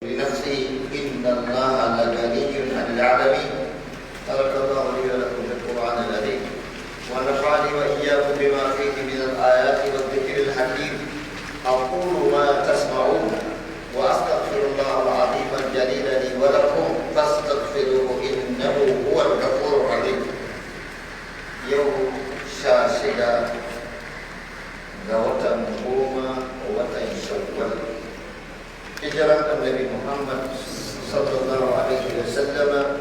لنفسه إن الله لغني عن العالمين. بارك الله لي ولكم في القرآن العظيم، ونفعني وإياكم بما فيه من الآيات والذكر الحكيم. أقول ما تسمعون وأستغفر الله العظيم الجليل لي ولكم فاستغفروه إنه هو الغفور الرحيم. يوم 16 ga watan 10، watan Shawwal، hijiran Annabi Muhammad sallallahu alaihi wa sallama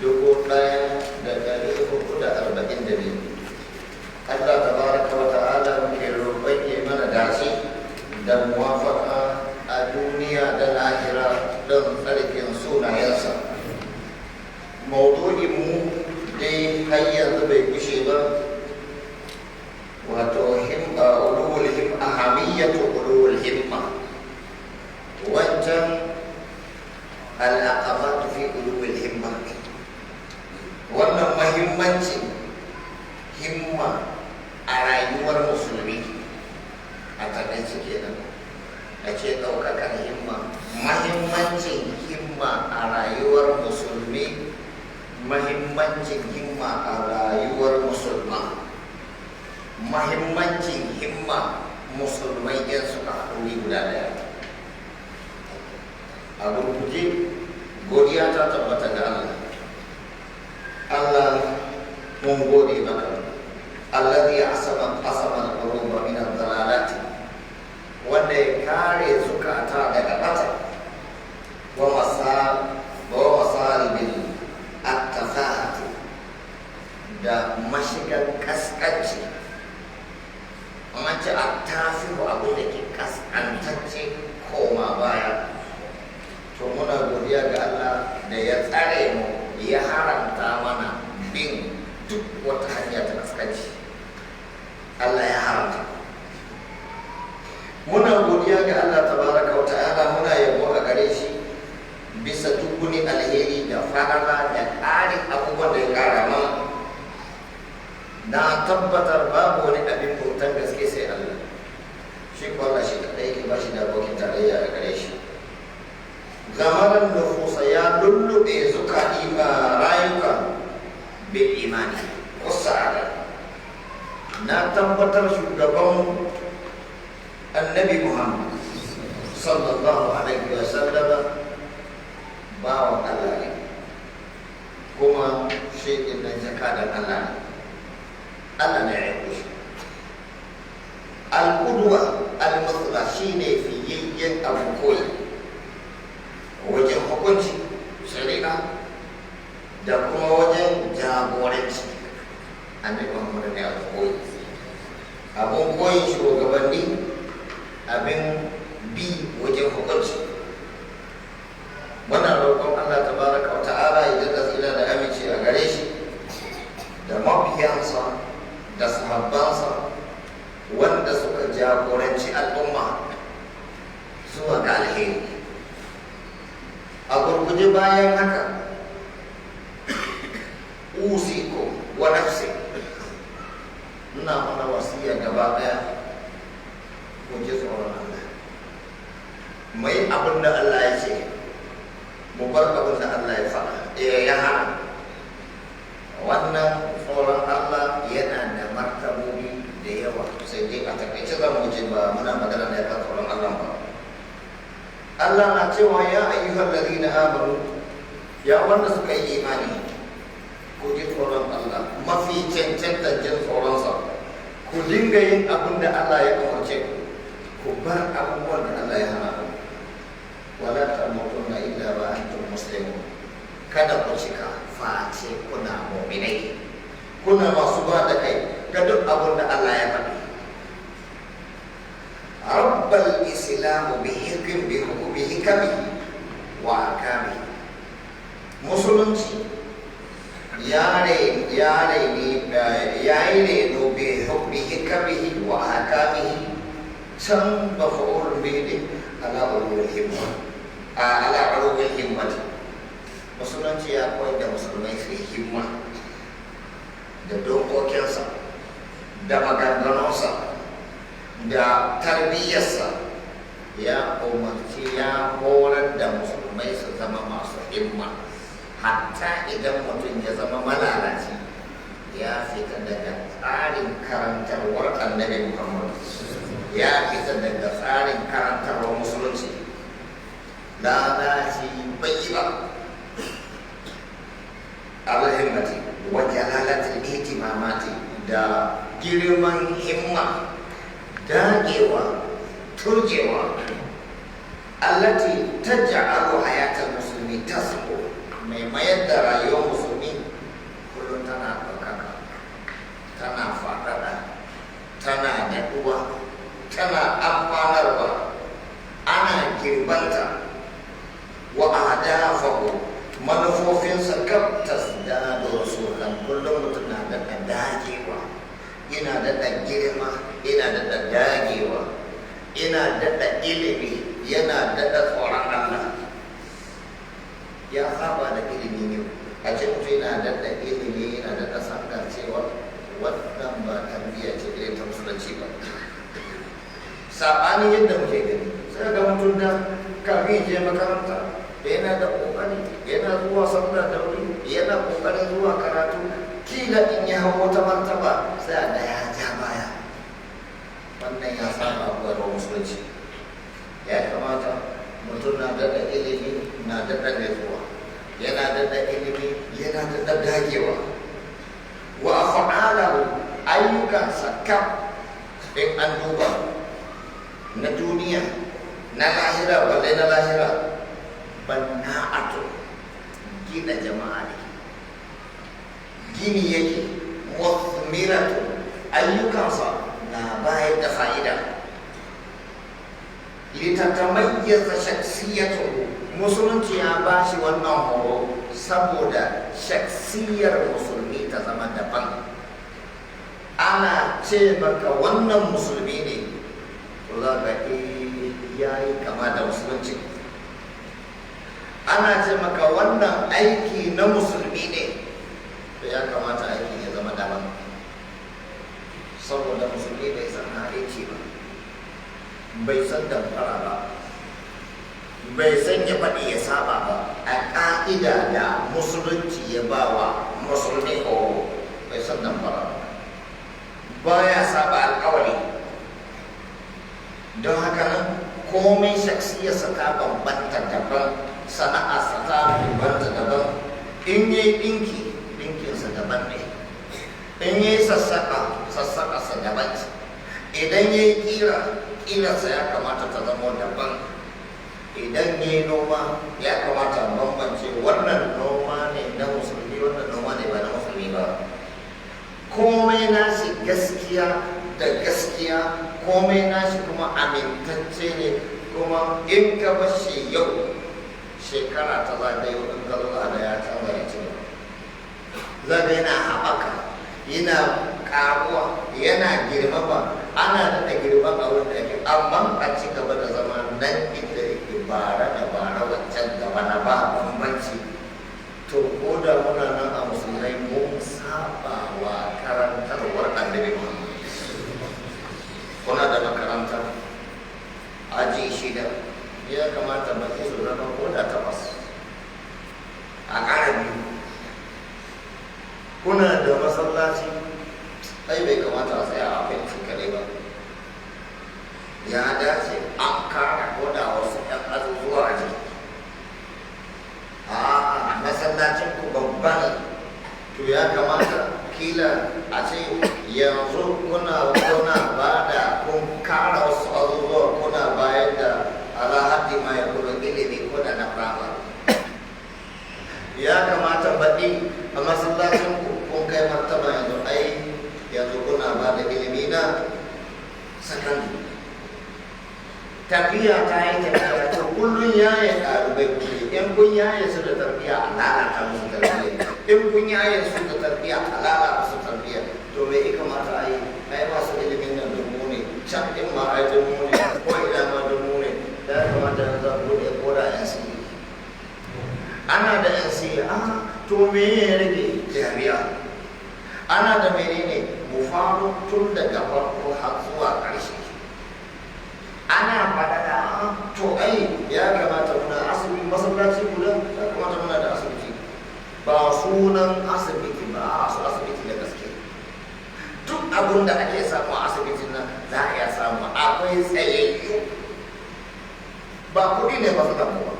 1442. Allah tabaraka wa ta'ala muke roƙon ya mana dace da muwafaka a duniya da lahira don tsarkin sunayensa. Maudu'in mu dai har yanzu bai gushe ba، wato himma، ulul himma، ahamiyatu ulul himma. Wancan al'aqabatu fi ulul himma، wannan mahimmancin himma a rayuwar musulmi a takaice kenan. A ce ɗaukakar himma، mahimmancin himma a rayuwar musulmi، mahimmancin himma a rayuwar musulma، mahimmancin himma musulmai yan suka haɗu guda ɗaya. A gurguje، godiya ta tabbata ga Allah. Allah، mun gode maka، alladhi asama al-quluba min ad-dalalati، wanda ya kare zukata daga bata، wa masaribil at-tafahati، da mashigan kaskanci. An ce attafihu، abu da ke kaskantacce، koma baya. To muna godiya ga Allah da ya tsare mu، ya haramta mana bin duk wata hanya ta kaskanci. Allah ya haramta. Muna godiya ga Allah tabaraka wa ta'ala، muna yabo a gare shi bisa duk wani alheri da farala da ƙarin abubuwan da ya ƙara mana. Na tabbatar babu wani abin bautan gaske sai Allah. Shi ko Allah shi kaɗai yake، ba shi da abokin tarayya a gare shi. Zamanin nufusa، ya lullube zuka rayuka bil imani wasa'ada. Na tabbatar shugaban Annabi Muhammad sallallahu alaihi wa sallama bawan Allah ne، kuma shi din nan jakadan Allah ne. Allah ne ya aiko shi. Al-qudwa al-muthla، shine fiyayyen abu koyi wajen hukunci shari'a da kuma wajen jagoranci. Annabi Muhammad ne abu koyi، abun koyin shugabanni، abin bi wajen hukunci. Muna roƙon Allah tabaraka wa ta'ala ya daɗa tsira da aminci a gare shi da mabiyansa da sahabbansa wanda suka jagoranci al'umma zuwa ga alheri. A gurguje، bayan haka، usikum wa nafsi، ina mana wasiya gaba ɗaya، ku ji tsoron Allah، mai abin da Allah ya ce، mu bar abin da Allah ya faɗa ya hana. Wannan tsoron Allah yana da martabobi da yawa، sai dai a takaice za mu wuce، ba muna magana ne kan tsoron Allah ba. Allah na cewa: ya ayyuhal ladina amanu، ya wanda suka yi imani، ku ji tsoron Allah mafi cancantar jin tsoronsa، ku dinga yin abin da Allah ya umarce ku، ku bar abubuwan da Allah ya hana ku. Wala tamutunna illa wa antum muslimun، kada ku cika face kuna mu'minai، kuna masu ba da kai ga duk abin da Allah ya faɗi. Rabbal islamu bi hikamihi wa ahkamihi، musulunci ya yi reno bi hikamihi wa ahkamihi. Can maf'ulun bihi din ala ulul himma، ala ulul himmati. Musulunci ya koyar da musulmai su himma da dokokinsa da maganganunsa da tarbiyyarsa. Ya umarci، ya horar da musulmai. Himma, hatta idan mutum ya zama malalaci, ya fita daga tsarin karantarwar Annabi Muhammad, ya fita daga tsarin karantarwar musulunci. Lalaci bai yi ba. Alhimmati wa jalalatul ihtimamati, da girman himma, dagewa, turjewa, allati taj'alu hayatal muslimi tasbu, mai mayar da rayuwar musulmi kullum tana ɗaukaka, tana faɗaɗa, tana daɗuwa, tana amfanarwa, ana girbanta. Wa ahdafahu, manufofinsa kaf, tasdadu rasulan, kullum mutum na daɗa dagewa, ina daɗa girma, ina daɗa dagewa, ina daɗa ilimi, yana daɗa tsoron Allah. Ya saba da ilimin yau a ce mutum yana daɗa ilimi, yana daɗa sangarcewa. Wannan ba tarbiyya ce irin ta musulunci ba, saɓanin yadda muke gani. Sai ga mutum da kafin je makaranta yana da ƙoƙari, yana zuwa sallah da wuri, yana ƙoƙarin zuwa karatu. Kila in ya hau wata martaba, sai a ya ja baya. Wannan ya saba koyarwar musulunci. Ya kamata mutum na daɗa ilimi, na daɗa nutsuwa, yana daɗa ilimi, yana daɗa dagewa. Wa af'alahu, ayyukansa kaf, in an duba na duniya, na lahira, balle na lahira, banna'atu, gina jama'a ne, gini yake. Muthmiratu, ayyukansa na bayar da fa'ida. Litatamayyaza shaksiyatuhu, musulunci ya bashi wannan horo saboda shaksiyar musulmi ta zama daban. Ana ce maka wannan musulmi ne, to za ka ya yi kama da musulunci. Ana ce maka wannan aiki na musulmi ne, to ya kamata aikin ya zama daban, saboda musulmi bai san halici ba, bai san damfara ba, bai san ya faɗi ya saba ba. A ƙa'ida da musulunci ya ba wa musulmi horo, bai san damfara ba, baya saba alƙawari. Don haka nan komai shaksiyarsa ta bambanta daban, sana'arsa ta bambanta daban. In yi ɗinki, ɗinkinsa daban ne. In yi sassaƙa, sassaƙarsa daban ce. Idan ya yi ƙira, ƙirarsa ya kamata ta zama daban. Idan ya yi noma, ya kamata a bambance: wannan noma ne na musulmi, wannan noma ne ba na musulmi ba. Komai nashi gaskiya da gaskiya, komai nashi kuma amintacce ne. Kuma in ka bashi yau, shekara ta zagayo, in ka zo da ya canza, ya ci gaba, zaga yana haɓaka, yana ƙaruwa, yana girmama, ana daɗa girman abin da ake. Amma a ci gaba da zama nan inda yake bara da bara wancan gaba na ba bambanci, to ko da muna nan a musulmai, mun saba wa karantarwar Annabi Muhammad. Kuna da makaranta aji shida, ya kamata baki su zama ko da takwas, a ƙara biyu. Kuna da masallaci, ai bai kamata a tsaya a fenti kaɗai ba, ya dace an kara ko da wasu ‘yan azuzuwa a ciki. A masallacin ku babba ne, to ya kamata kila a ce yanzu kuna ba da kun kara wasu azuzuwa, kuna bayar da ala haddi ma ya kuma ilimi ko da na firamare. Ya kamata baɗi a masallacin ku kun kai martaba yanzu, ai yanzu kuna ba da ilimi na sakandare. Tafiya ta yi tafiya, to kullum yaye ɗalibai kuke. In kun yaye su da tarbiyya, a lalata musu tarbiyya. In kun yaye su da tarbiyya, a lalata musu tarbiyya. To me ya kamata a yi? Ai masu ilimin nan dubu ne, can ɗin ma ai dubu ne, ko ina ma dubu ne. Ya kamata yanzu a buɗe ko da NCE. Ana da NCE, a to me ya rage? Jami'a. Ana da menene? Mu faro tun daga farko har zuwa ƙarshe. Ana faɗaɗa, to ai ya kamata muna asibiti, masallaci guda, ya kamata muna sunan asibiti ba, a su asibiti da gaske. Duk abin da ake samu a asibitin nan za a iya samu, akwai tsayayyu. Ba kuɗi ne matsalar mu ba,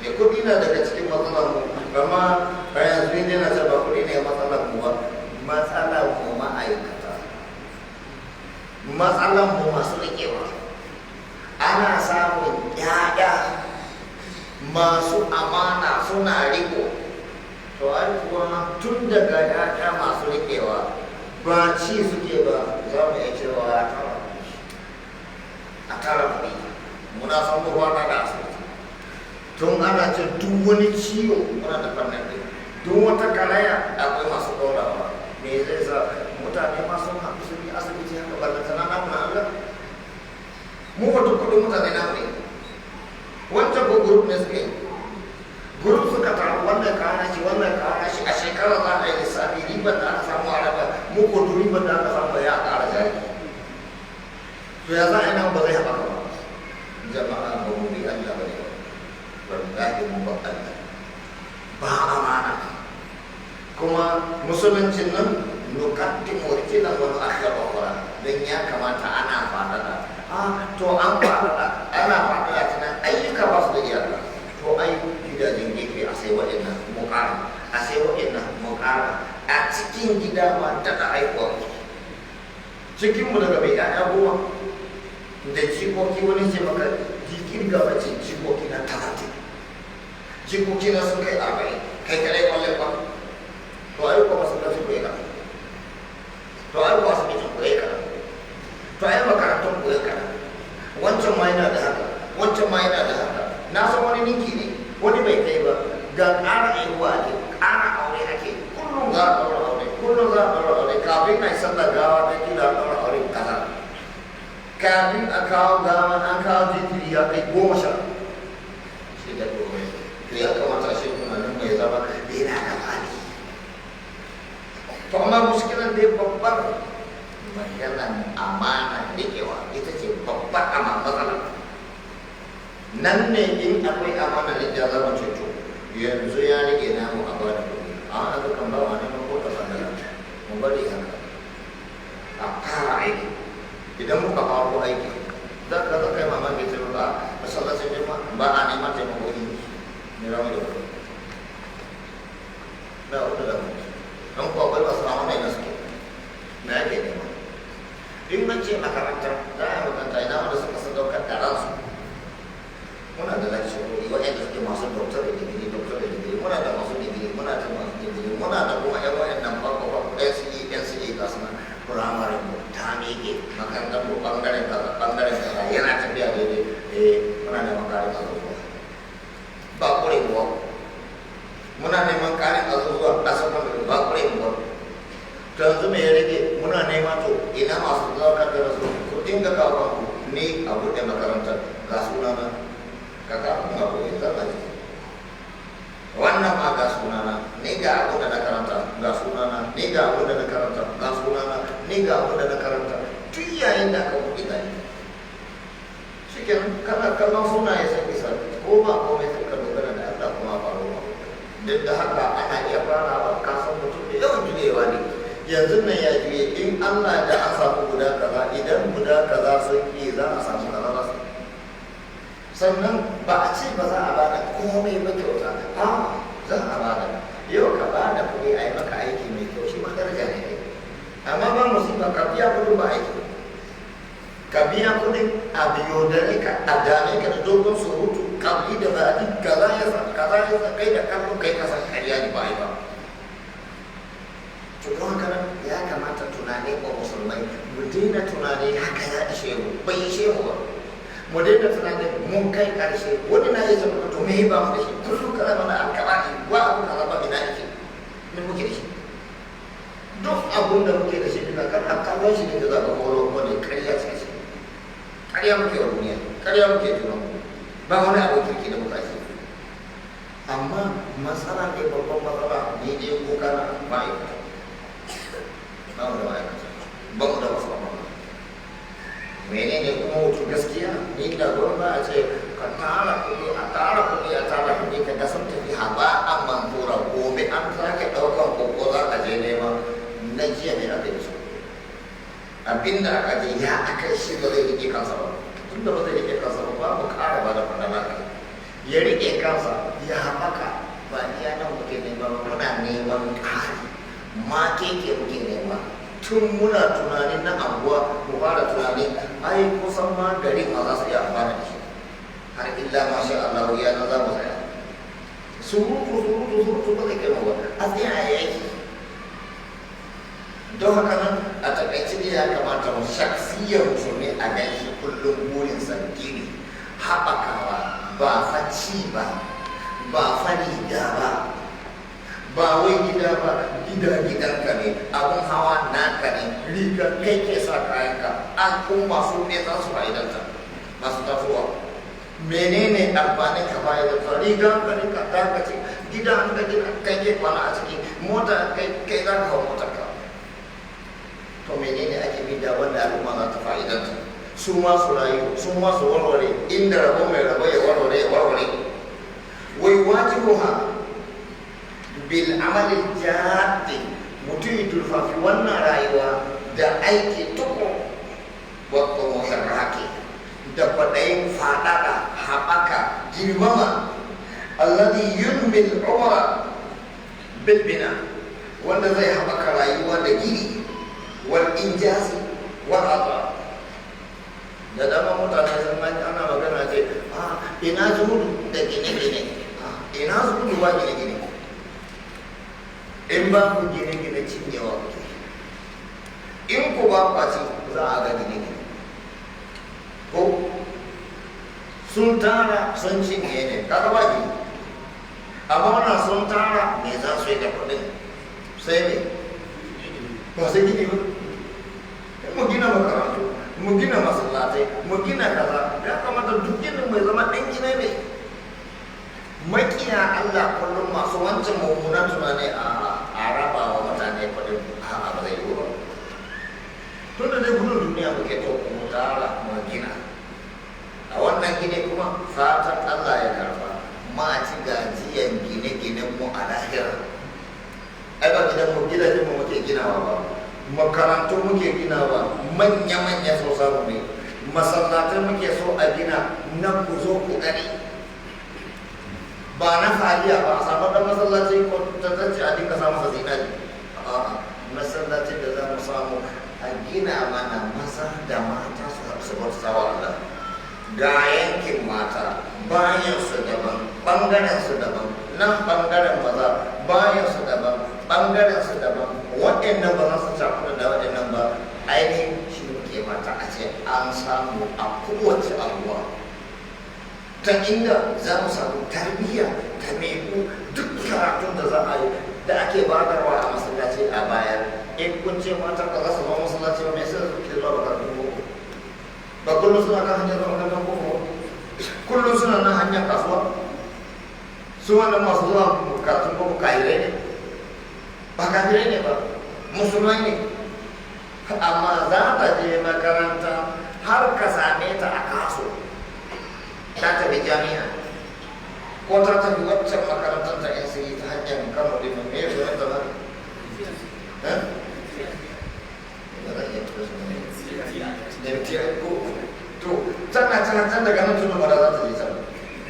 ne kuɗi na daga cikin matsalar mu, amma a yanzu ne na ce ba kuɗi ne matsalar mu ba, matsalar mu ma'aikata, matsalar mu masu riƙewa. Ana samun ƴaƴa masu amana suna riƙo, to ai kuwa tun daga ƴaƴa masu riƙewa ba ci suke ba, za mu iya cewa a tara kuɗi. Muna son mu kwana da asibiti, tun ana ce duk wani ciwo muna da fannin ɗin, duk wata karaya akwai masu ɗorawa. Me zai sa mutane ma sun haɗu sun yi asibiti haka, ballantana namu na Allah? Mu fa duk kuɗin mutane namu ne. Wancan ko group ne suka yi, group suka taru, wannan kawo shi, wannan kawo shi, a shekara za a yi lissafi ribar da aka samu a raba. Mu ko duk ribar da aka samu ya ƙara jari. To ya za a yi nan ba zai haɓaka ba? Jama'a, ba mu bi Allah ba ne ba, wallahi mu ba Allah ba amana. Kuma musuluncin nan nukaddimu rijlan wa nu'akhiru ukhra, dan ya kamata ana faɗaɗa. To an faɗaɗa, ana faɗaɗa tunan ayyuka ba su da iyaka. To ai gidajen gefe a sai waɗannan mu ƙara, a sai waɗannan mu ƙara. A cikin gida ma daɗa haihuwa cikin mu, daga mai ƴaƴa 10 da jikoki, wani ce maka jikirga mace jikoki na 30, jikoki na sun kai 40, kai kadai kwallon ba. To ai ko masallaci ku yi kaɗan, to ai ko asibitin ku yi kaɗan, to ai makarantun ku yi kaɗan. Wancan ma yana da haka, wancan ma yana da haka. Na san wani ninki ne, wani bai kai ba. Ga ƙara aihuwa ake, ƙara aure ake, kullum za a ɗaura aure, kullum za a ɗaura aure. Kafin a yi sallar gawa ta kila a ɗaura aure kaza, kafin a kawo gawa an kawo jinjiri ya kai 10. Shi da gobe to ya kamata shi tunanin mai zama yana da hali. To amma muskilan dai babbar maganan amana riƙewa ita ce babbar ama matsala. Nan ne in akwai amana riƙewa za mu ce to yanzu ya rike namu a bada kuɗi, a wani dukan ba wa neman ko ta bandala, mu bari haka a fara aiki. Idan muka faro aiki, za ka za ka yi mamaki, sai maka masallacin jama'a ba a neman taimako yi ne ramu da kuɗi ba wata da mu don kuwa akwai masu hawa mai suke me ake nema. In an ce makaranta za a yi makaranta, ina wanda suka sadaukar da ransu? Muna da lecturori waɗanda suke masu doctor da digiri, doctor da digiri, muna da masu digiri, muna da masu digiri, muna da kuma ƴan waɗannan farko farko NCE, NCE, ga su nan. Firamare mu ta miƙe, makarantar mu ɓangaren kaza, ɓangaren kaza yana tafiya daidai. Eh, muna neman ƙarin azuzuwa, ba ƙure mu ba. Muna neman ƙarin azuzuwa a sakandare, ba ƙure mu ba. To yanzu me ya rage muna nema? To ina masu ɗaukar da rasu ku dinga kawo kanku ni a buɗe makarantar, ga sunana, ka kawo mun abu ya zama jiki. Wannan ma ga sunana ni, ga abu da na karanta, ga sunana ni, ga abu da na karanta, ga sunana ni, ga abu da na karanta. Duk yayin da aka buɗe gani shikenan, kana kallon sunaye sai isa ko ba komai, sai ka dogara da Allah kuma faruwa. Duk da haka ana iya farawa. Ka san mutum da yawan juyewa ne, yanzu nan ya juye. In Allah da an samu guda kaza, idan guda kaza sun yi, za a samu kaza za su. Sannan ba a ce ba za a bada komai ba kyauta, a za a bada. Yau ka bada kuɗi a yi maka aiki mai kyau, shi ma daraja ne ai. Amma ba musiba ka biya kuɗin ba aiki, ka biya kuɗin a biyo dare ka a dame ka da dogon surutu, kabli da ba'adi, kaza ya sa, kaza ya sa, kai da kallon kai kasan karya ne ba a yi ba. To don haka nan ya kamata tunani ko musulmai mu daina tunani haka ya ishe mu, bai ishe mu ba. Mu daina tunanin mun kai karshe. Wani na iya zama to me ba mu da shi, kullum kaza mana alkabani wa abu kaza ba, ina yake, me muke da shi? Duk abun da muke da shi ina kan kallon shi ne da za ka horo ko ne karya ce shi, karya muke wa duniya, karya muke juna, ba wani abu kirki da muka shi. Amma matsala ne, babban matsala ni dai ko kana ma'aikata, ba mu da ma'aikata, ba mu da wasu abubuwa menene kuma mutu. Gaskiya ni da gwamna a ce ka tara kuɗi, a tara kuɗi, a tara kuɗi, ka ga sun tafi haba an mantura. Gobe an sake Abin da aka je ya aka shi ba zai rike kansa ba. Tunda ba zai rike kansa ba, ba mu kara ba da fadala kai. Ya rike kansa ya haɓaka, ba iya nan muke nema ba, muna neman ƙari ma keke muke nema. Tun muna tunanin na anguwa, mu fara tunanin ai kusan ma garin ma za su iya amfana da shi, har illa masha Allah ya na za mu tsaya. Surutu surutu surutu ba zai kai mu ba, a tsaya a yaki. Don haka nan a takaice ne, ya kamata mu shaksiyar musulmi a gan shi kullum burinsa gini, haɓakawa, ba fa ci ba, ba fa riga ba, ba wai gida ba. Gida gidanka ne, abun hawa naka ne, riga kai ke sa kayanka, al'umma su ne za su fa'idanta masu tasowa. Menene amfanin ka fa'idanta? Riga ka ne ka taka ce, gida an ka gina kai ke kwana a ciki, mota kai kai za ka hau motar ka. To menene ake bi da wanda al'umma za ta fa'idanta, su ma su rayu, su ma su warware, inda rabo mai rabo ya warware, ya warware. Wai wajibuha bil amalil jaddi, mutum ya durfafi wannan rayuwa da aiki tukuru, wa tumuhin raki, da kwaɗayin faɗaɗa, haɓaka, girmama, alladhi yunmil umra bil bina, wanda zai haɓaka rayuwa da gini, wal injazi wal ata. Da dama mutane sun gani ana magana ce, a ina zuhudu da gine-gine, ina zuhudu ba gine-gine? In ba ku gine-gine, cinyewa kuke. In ku ba kwaci, za a ga gine-gine ko sun tara sun cinye ne, kaga ba gini. Amma wannan sun tara, me za su yi da kuɗin? Sai me? Ba sai gini ba. Mu gina makarantu, mu gina masallatai, mu gina kaza. Ya kamata duk ginin mai zama ɗan gine ne. Makiya Allah kullum masu wancan mummunan tunani, a raba wa mutane kuɗin, a ba zai yi ba. Tun da dai gudun duniya muke, to mu tara mu gina. A wannan gine kuma fatan Allah ya karba, ma ci gajiyan gine-ginen mu a lahira. Ai ba gidan mu, gidajen mu muke ginawa ba, makarantu muke ginawa manya-manya, so samu ne masallatai muke so a gina na ku zo ku gani, ba na fariya ba. A samu ɗan masallaci ko tantance a dinga sa masa zinari. A'a, masallacin da za mu samu a gina mana, maza da mata su haɗu su bauta wa Allah. Ga yankin mata, bayan su daban, ɓangaren su daban, nan ɓangaren maza, bayan su daban, ɓangaren su daban. Waɗannan ba za su cakuɗa da waɗannan ba. Ainihin shi muke mata a ce an samu a kowace anguwa, ta inda za mu samu tarbiyya ta meku. Duk karatun da za a yi, da ake badarwa a masallaci, a bayar. In kun ce mata ba za su zama masallaci ba, mai sai su ke zuwa makarantun boko? Ba kullum suna kan hanyar zuwa makarantar boko ba, kullum suna nan hanyar kasuwa. Su wannan masu zuwa karatun boko kahirai ne? Ba kafirai ne ba, musulmai ne. Amma za ta je makaranta har ka same ta a kaso, ta tafi jami'a ko ta tafi waccan makarantar ta NCE ta hanyar Kano din. Me ya sunan ta ba? Eh, ba zan iya tuna sunan ne da ko. To tana tana can daga nan tunu ba za ta je can,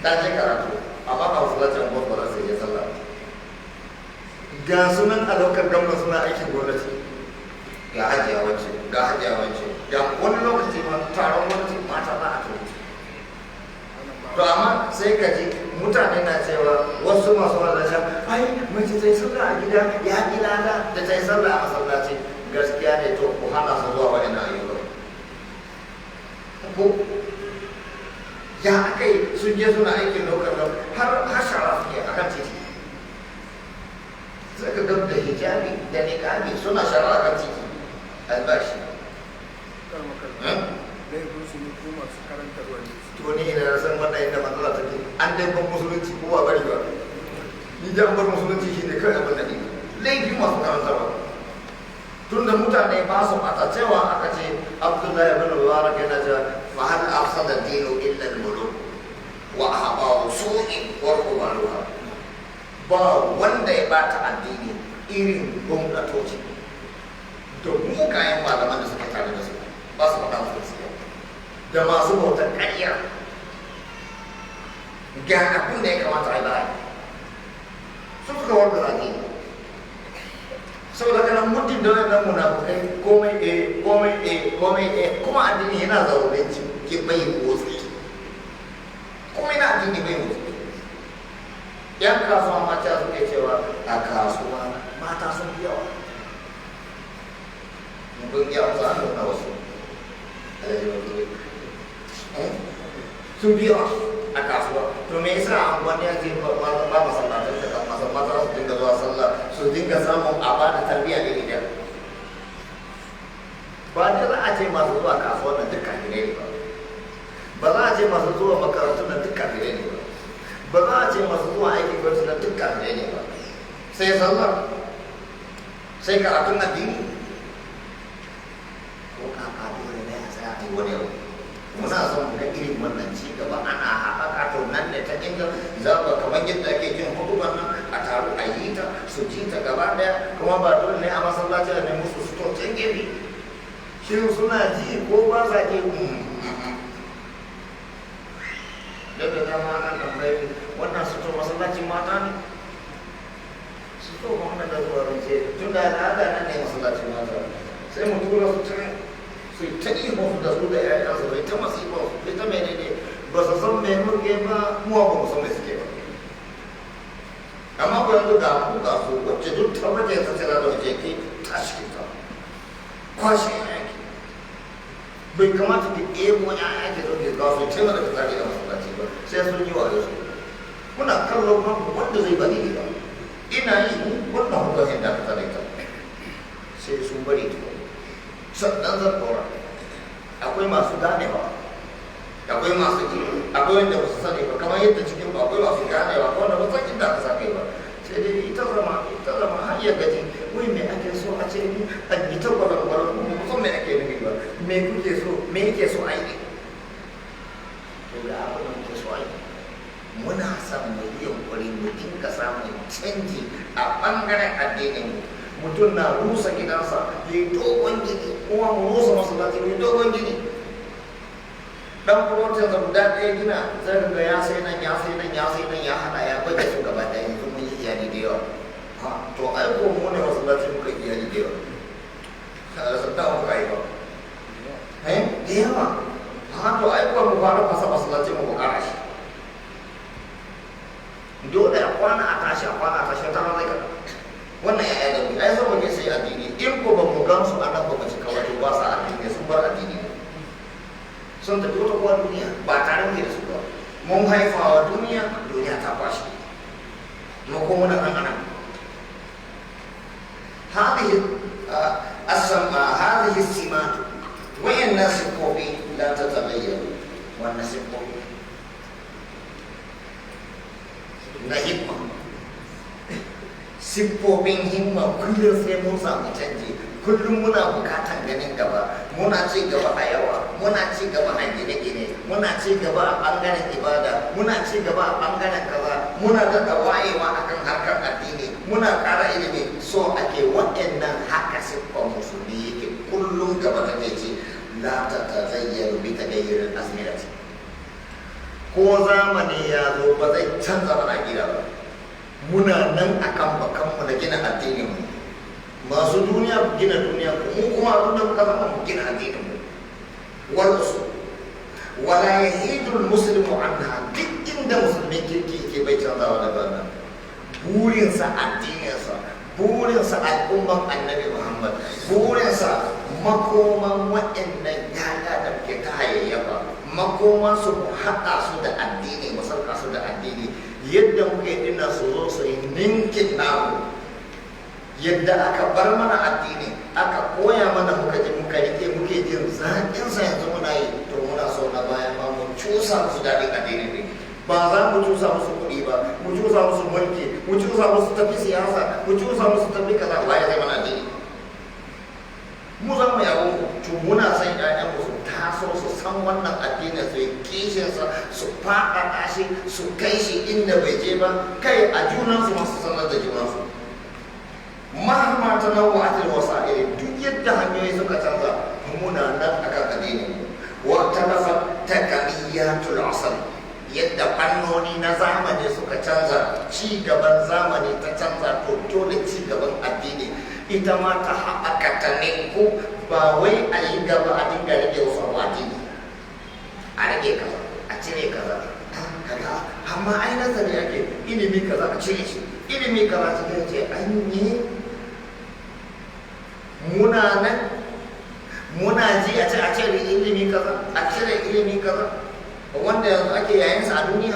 ta je karatu, amma ba masallacin ko ba za su je sallah. Ga sunan a lokacin gamna suna aikin gwamnati, ga hajiya wacce, ga hajiya wacce, ga wani lokaci ma taron gwamnati mata za a turo. To amma sai ka ji mutane na cewa, wasu masu wannan, ai mace ta yi sallah a gida ya fi lada da ta yi sallah a masallaci. Gaskiya ne. To ku hana su zuwa waɗannan ayyuka ko ya aka yi sun je suna aikin lokacin har hashara suke a kan titi. Sai ka gab da hijabi da niqabi suna shara a kan titi, albashi. Laifin su ne ko masu karantarwa ne? To ni ina na san wannan inda matsala take? An dai ban musulunci ko ba bari ba, ni da an bar musulunci shi ne kai abin da ni laifin masu karantarwa. Tunda mutane ba su bata cewa aka ce Abdullahi ibn Mubarak yana cewa, fa hal afsada dinu illa al-muluk wa ahbaru su'in wa rubaluha. Ba wanda ya bata addini irin gwamnatoci da mugayen malaman da suke tare da su. Ba su faɗa musu gaskiya da masu bautar ƙarya. Ga abin da ya kamata a yi ba su suka warga zaki. Saboda kana muddin da wannan munafukai, komai eh, komai eh, komai eh, kuma addini yana zaune ciki, bai motsi. Komai na addini bai motsi. Yan kasuwa mata suke cewa a kasuwa mata sun fi yawa. Mun yi amsa an nuna wasu sun fi yawa a kasuwa. To me yasa an wani ya ce ba ba masallatan da kan mata su dinga zuwa sallah, su dinga samun a ba da tarbiyya ne? Idan ba da za a ce masu zuwa kasuwa na duk kafirai ne ba, ba za a ce masu zuwa makarantu na duk kafirai ne ba, ba za a ce masu zuwa aikin gwamnati na duk kafirai ne ba, sai sallah, sai karatun addini ko kaka, dole ne a tsaya a yi wani abu. Muna son mu ga irin wannan ci gaba ana haɓaka. To nan ne ta inda za ba kamar yadda ake jin hudubar nan, a taru a yi ta, su ji ta gaba ɗaya. Kuma ba dole ne a masallaci ne musu su to can gefe. Shin suna ji ko ba sa ji? Don da dama ana tambayi wannan su to masallacin mata ne, su to Muhammad da zuwa rance tun da al'ada nan ne masallacin mata, sai mu tura su can su yi ta ihon da su da ƴaƴansu, su yi ta masifan su, yi ta menene. Ba su san me muke ba, mu ba mu san me suke ba. Amma ko yanzu ga ku ga su, wacce duk ta waje ta tsira da waje, ke tashi ki ta kwashe ƴaƴanki. Bai kamata ki ɗebo ƴaƴa ki zo ki ga su ce mana fitsari a masallaci ba, sai sun yi wayo. Su muna kallon babu wanda zai bari ba. Ina yi wannan hukuncin da aka da ita, sai sun bari tukun sannan zan ɗora. Akwai masu ganewa, akwai masu ji, akwai wanda ba su sani ba. Kamar yadda cikin ba akwai masu ganewa, akwai wanda ba san inda aka sa kai ba. Sai dai ita zama, ita zama har ya gaji. Wai me ake so a ce ni a yi ta gwalangwalan? Mu san me ake nufi ba. Me kuke so, me yake so a yi? To ga abin da muke so a yi. Muna son mu yi yunƙuri mu dinga samun canji a ɓangaren addinin mu. Mutum na rusa gidansa ya yi dogon gini, kuma mu rusa masallaci mu yi dogon gini. Dan furotin sa guda ɗaya gina, zai ga ya sai nan, ya sai nan, ya sai nan, ya haɗa, ya baje su gaba ɗaya. Yanzu mun yi iyali da yawa. Ha, to ai ko mu ne masallaci muka yi iyali da yawa, sannan muka yi ba eh da yawa. Ha, to ai ko mu fara fasa masallaci mu ƙara shi. Dole a kwana a tashi, a kwana a tashi, wata rana zai kaɗa wannan ya'ya da mu ai zo muke sai addini. In ko ba mu gan su a nan ba mu cika wato ba sa addini, sun bar addini ne, sun tafi wata kuwa duniya, ba tare muke da su ba. Mun haifa wa duniya, duniya ta kwashe mu, ko muna nan anan. هذه هذه السمات وين صفوفي لا تتغير. وان صفوفي na himma, siffofin himma, kullum sai mun samu canji. Kullum muna bukatan ganin gaba. Muna ci gaba a yawa, muna ci gaba a gine-gine, muna ci gaba a bangaren ibada, muna ci gaba a bangaren kaza, muna daɗa wayewa akan harkar addini, muna ƙara ilimi. So ake waɗannan, haka siffan musulmi yake, kullum gaba kake ci. La ta tazayyaru bi tagayyurin azmirati. Ko zamani ya zo ba zai canza mana gida ba. Muna nan akan bakanmu na gina addinin mu. Masu duniya ku gina duniya ku, mu kuma abin da muka zama mu gina addinin mu. Wal usul wala yahidu al muslimu anha. Duk inda musulmin kirki ke, bai canzawa daga wannan. Burinsa addininsa, burinsa al'umman Annabi Muhammad, burinsa makoman waɗannan yaya da muke ta hayayyafa, makoman su mu haɗa su da addini, mu sarka su da addini yadda muke dinna, su zo su yi ninkin namu. Yadda aka bar mana addini, aka koya mana, muka ji, muka rike, muke jin zaƙinsa, yanzu muna yi. To muna so na baya ma mu cusa musu daɗin addini ne. Ba za mu cusa musu kuɗi ba, mu cusa musu mulki, mu cusa musu tafi siyasa, mu cusa musu tafi kaza. Waye zai mana addini? Mu za mu yabo. To muna son ƴaƴan mu su taso su san wannan addini, su yi kishinsa, su faɗaɗa shi, su kai shi inda bai je ba. Kai, a junansu masu sanar da junansu. Mahma tanawwa'at al-wasa'il, duk yadda hanyoyi suka canza, Muna nan akan addinin mu. Wa talafa takamiyatul asr, yadda fannoni na zamani suka canza, ci gaban zamani ta canza, to dole ci gaban addini ita ma ta haɓaka ta ninku. Ba wai a yi gaba a dinga rage wasu abu addini, a rage kaza, a cire kaza, kaza, amma ai nazari ake, ilimi kaza a cire shi, ilimi kaza a cire ce an yi. Muna nan muna ji a ce a cire ilimi kaza, a cire ilimi kaza, wanda yanzu ake yayin sa a duniya.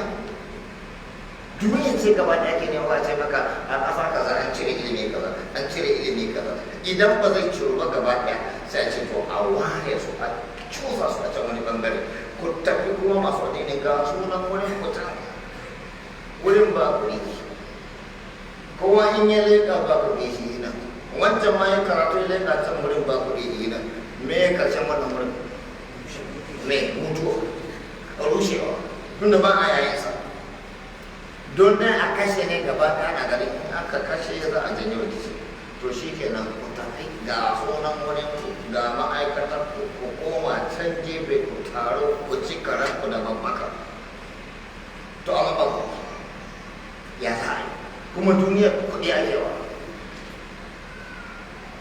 Duniya ce gaba da ake nema a ce maka a ƙasa kaza an cire ilimi kaza, an cire ilimi kaza. Idan ba zai ciro ba gaba ɗaya, sai a ce to a ware su, a cusa su a can wani bangare. Ku tafi kuma masu addini, ga sunan wurin, ku can wurin ba kuɗi. Kowa in ya leƙa ba kuɗi shi nan, wancan ma ya karatu ya leƙa can wurin ba kuɗi shi nan. Me ya karshen wannan wurin? Me mutuwa, rushewa, tunda ba a yayin sa. Don dai a kashe ne gaba ɗaya, ana ganin in aka kashe za a janyo rikici. To shi kenan, ku tafi, ga sunan wurin ku, ga ma'aikatar ku, ku koma can gefe, ku taro, ku ci karen ku da babbaka. To amma ba ku ya za a yi kuma duniyar kuɗi ake wa.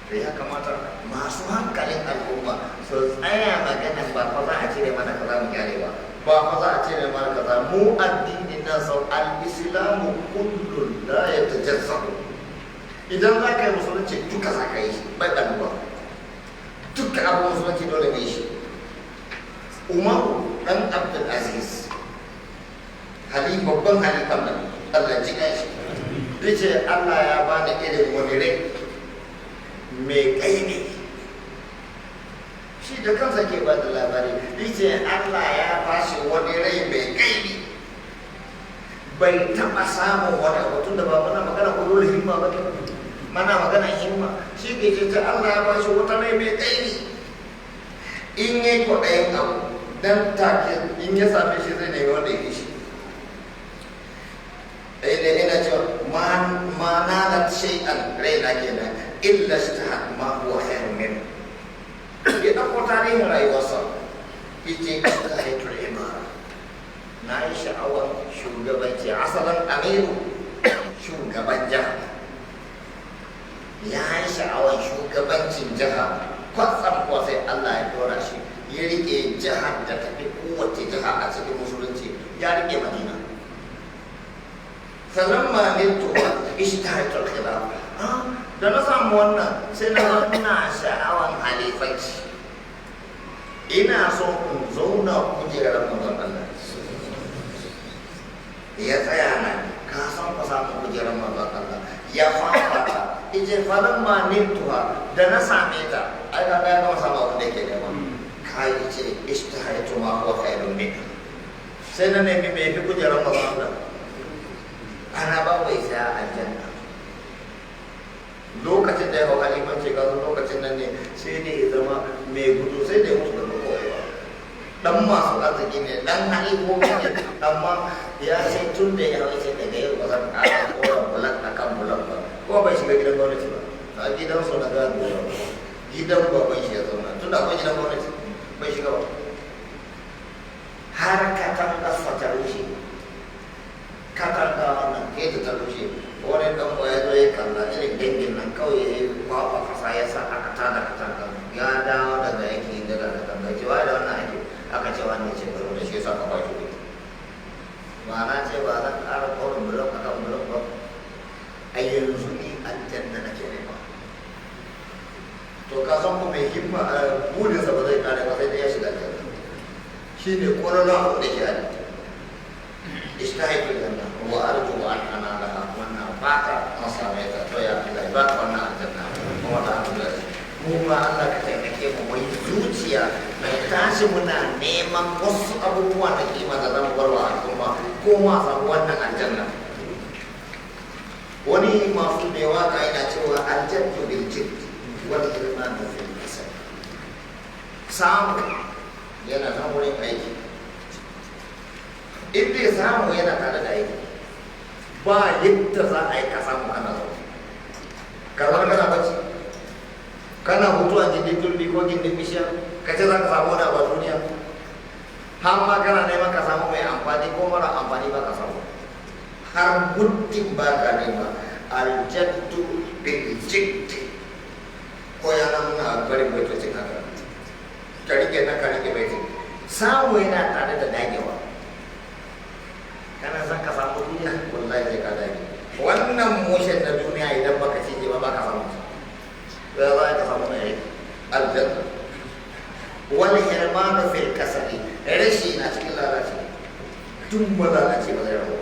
To ya kamata masu hankalin al'umma su tsaya maganan ba fa za a cire mana kaza mu kyale ba, ba fa za a cire mana kaza. Mu addinin nan sau al-islamu kullun la yatajazza. Idan za ka yi musulunci duka za ka yi shi, bai ɓalluwa. Duka abu musulunci dole ne shi. Umaru ɗan Abdul Aziz, hali babban halifan nan, Allah ji shi, yace Allah ya bani irin wani rai mai kaini. Shi da kansa ke ba da labari, yace Allah ya bashi wani rai mai kaini, bai taɓa samun wani abu. Tunda ba muna magana ulul himma ba, mana magana himma. Shi ke ce Allah ya bashi wata rai mai kaini, in yi kwaɗayin abu dan take, in ya same shi zai nemi wanda ya fi shi. Ɗaya ne ina cewa ma nalat shay'an, raina kenan, illa ishtahat ma huwa khairun min. Ya ɗauko tarihin rayuwarsa, yace ishtahatul imara, na yi sha'awar shugabanci, asalin amiru, shugaban jiha. Ya yi sha'awar shugabancin jiha. Kwatsam kuwa sai Allah ya dora shi ya rike jihar da tafi kowace jiha a cikin musulunci, ya rike Madina. Sannan ma niltuwa ishtahatul khilafa, da na samu wannan sai na ina sha'awan halifanci, ina so in zauna kujerar manzon Allah. Ya tsaya nan, ka san ku samu kujerar manzon Allah, ya fafata ije. Falan ma niltuwa, da na same ta, ai ka ga gama samu abin da yake nema. Kai ce ishtahaitu ma huwa khairun min, sai na nemi me fi kujerar manzon Allah. Ana ba bai saya aljanna. Lokacin da ya hau halifanci, ka san lokacin nan ne sai da ya zama mai gudu, sai da ya mutu daga koyewa. Dan masu arziki ne, dan halifofi ne, amma ya sai tun da ya hau sai daga yau ba zan ƙara koren bulan a kan bulan ba. Kuma bai shiga gidan gwamnati ba, a gidansu na gado ya, gidan baban shi ya zauna, tun da akwai gidan gwamnati bai shiga ba, har katangarsa ta rushe. Katanga wannan ke ta rushe, wani dan uwa ya zo ya kalla irin dangin nan kawai, ya yi kwakwa kasa ya sa aka tada katanga. Ya dawo daga yake daga katanga, cewa da wannan ake aka ce wannan ce baro da shi ya sa ka kwashi kuɗi. Ba na ce ba zan ƙara ƙorin bulok akan bulok ba, a yanzu ni aljanna nake nema. To ka san ko mai himma burinsa ba zai kare ba sai dai ya shiga aljanna. Shi ne ƙwararren abu da ke halitta. Ishtahaitu janna wa arju an analaha, wannan fata an same ta. To ya Allah ya baka wannan aljanna. Kuma alhamdulillah, mu ma Allah ka taimake mu, wai zuciya mai tashi muna neman wasu abubuwa na kima da zamu bar wa al'umma, ko ma samu wannan aljanna. Wani masu mai waka yana cewa aljannu bil jidd wal irmanu fil kasal. Samu yana nan wurin aiki, in bai samu yana tare da aiki. Ba yadda za a yi ka samu kana zaune, ka zama kana bacci, kana hutu a gindin turmi ko gindin bishiya. Ka ce za ka samu wani abu a duniya, har ma kana neman ka samu mai amfani ko mara amfani ba ka samu, har muddin ba ka nema. Aljaddu bil jiddi. Ko yana muna barin baitocin haka, ka rike na, ka rike baitin. Samu yana tare da dagewa. Kana son ka samu duniya, wallahi sai ka dage. Wannan motion na duniya, idan baka cije ba, ba ka samu. Za ka samu mai aljanna. Wal hirmanu fil kasali, rashi na cikin lalace. Duk malalace ba zai rabu.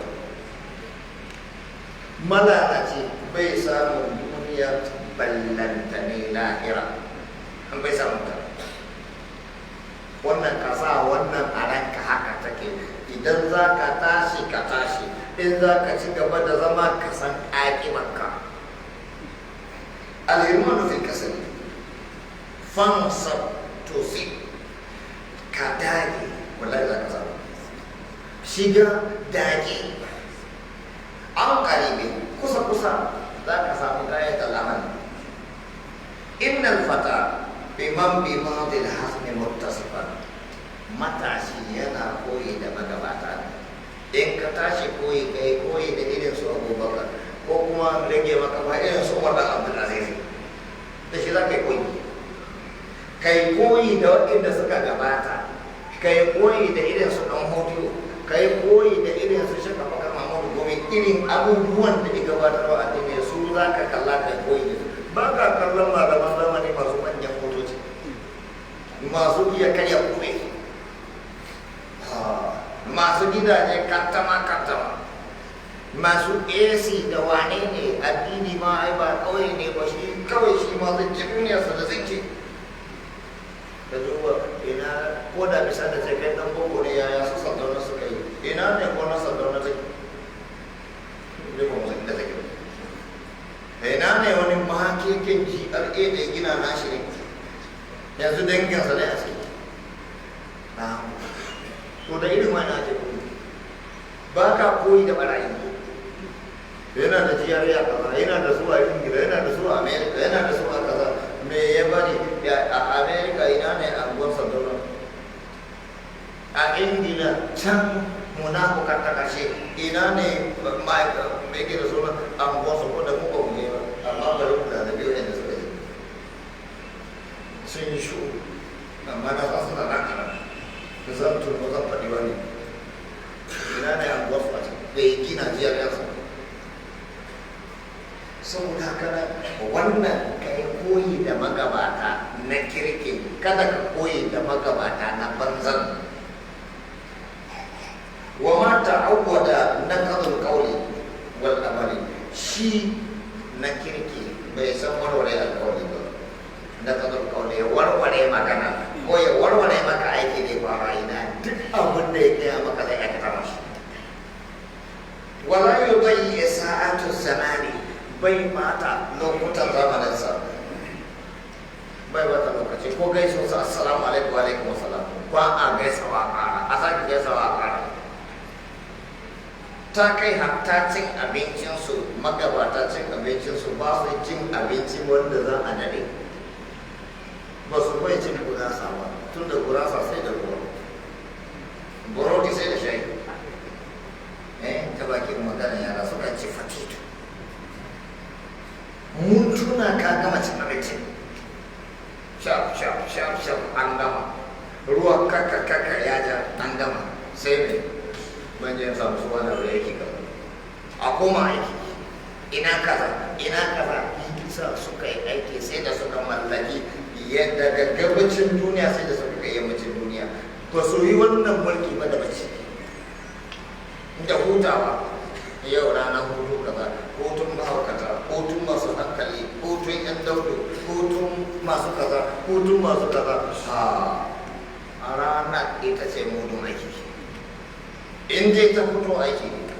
Malalace bai samun duniya, ballanta ne lahira, an bai samun ta. Wannan ka sa wannan a ranka, haka take. Idan za ka tashi, ka tashi. In za ka ci gaba da zama, ka san aƙibarka. Alhirmanu fil kasali, fansab tusib. Ka dage, wallahi za ka samu. Shiga, dage. An karibi, kusa kusa za ka samu gayat al'amal. Innal fata biman bimadil hasmi muttasifan. Matashi yana koyi da magabata. In ka tashi koyi, kai koyi da irin su Abubakar, ko kuma rage maka ba, irin su Umar dan Abdul Aziz, da shi za ka yi koyi. Kai koyi da waɗanda suka gabata, kai koyi da irin su Dan Hodiyo, kai koyi da irin su Shaka Bakar Mahmudu Gumi. Irin abubuwan da ya gabatarwa addini, su za ka kalla kai koyi da su. Ba ka kallon malaman zamani masu manyan motoci, masu iya karya kube, masu gidaje kantama kantama, masu AC da wane ne. Addini ma ai ba kauye ne ba shi, kawai shi ma zai ci duniyarsa da zai ci. Da duba ina, ko da bisa da ce kai dan boko ne, yaya su Sardauna suka yi? Ina ne ko na Sardauna take ne? Ba mu san inda take ba. Ina ne wani mahakikin GRA da ya gina nashi ne, yanzu danginsa ne a ciki? To, da irin wani ake koyi. Ba ka koyi da barayi. Yana da GRA a kaza, yana da su a Ingila, yana da su a America, yana da su a kaza. Me ya bari a America? Ina ne a anguwar Sardauna a Ingila can munafukar ta kashe? Ina ne me ke da suna anguwar su? Ko da mu ba mu je ba, amma bari mu da biyu ne da suka yi sun yi shu, amma na san suna nan a nan da zan tuno, zan faɗi wani. Ina ne anguwar su a can da ya gina jiyar yansa? Saboda haka nan, wannan kai koyi da magabata na kirki, kada ka koyi da magabata na banzan. Wa ma ta'awwada naqdul qawli wal amali. Shi na kirki bai san warware alƙawari ba. Naqdul qawli, ya warware magana ko ya warware maka aiki ne ba. Ina duk abin da ya gaya maka zai aikata mashi. Wala yudayyi sa'atu zamani, bai bata lokutan zamaninsa, bai bata lokaci. Ko gaisuwa sa, "Assalamu alaikum." "Wa alaikum assalam." Ba a gaisawa a ƙara, a sake gaisawa a ƙara. Ta kai hatta cin abincinsu, magabata cin abincinsu, ba su cin abinci wanda za a daɗe. Ba su bai cin gurasa ba, tun da gurasa sai da ruwa, burodi sai da shayi. Ta bakin magana yara, suka ci fatito. Mun tuna ka gama cin abinci, shaf shaf shaf shaf, an gama. Ruwa kaka kaka ya ja, an gama. Sai mai ban je samu su wani abu yake kaza, a koma aiki. Ina kaza, ina kaza. Isa suka yi aiki sai da suka mallaki yadda daga gabacin duniya sai da suka kai yammacin duniya. Ba su yi wannan mulki ba da bacci da hutawa. Yau ranar hutu kaza, hutun mahaukata, hutun masu hankali, hutun yan daudu, hutun masu kaza, hutun masu kaza. A ranar ita ce mudun aiki. In dai ta fito, aiki ne.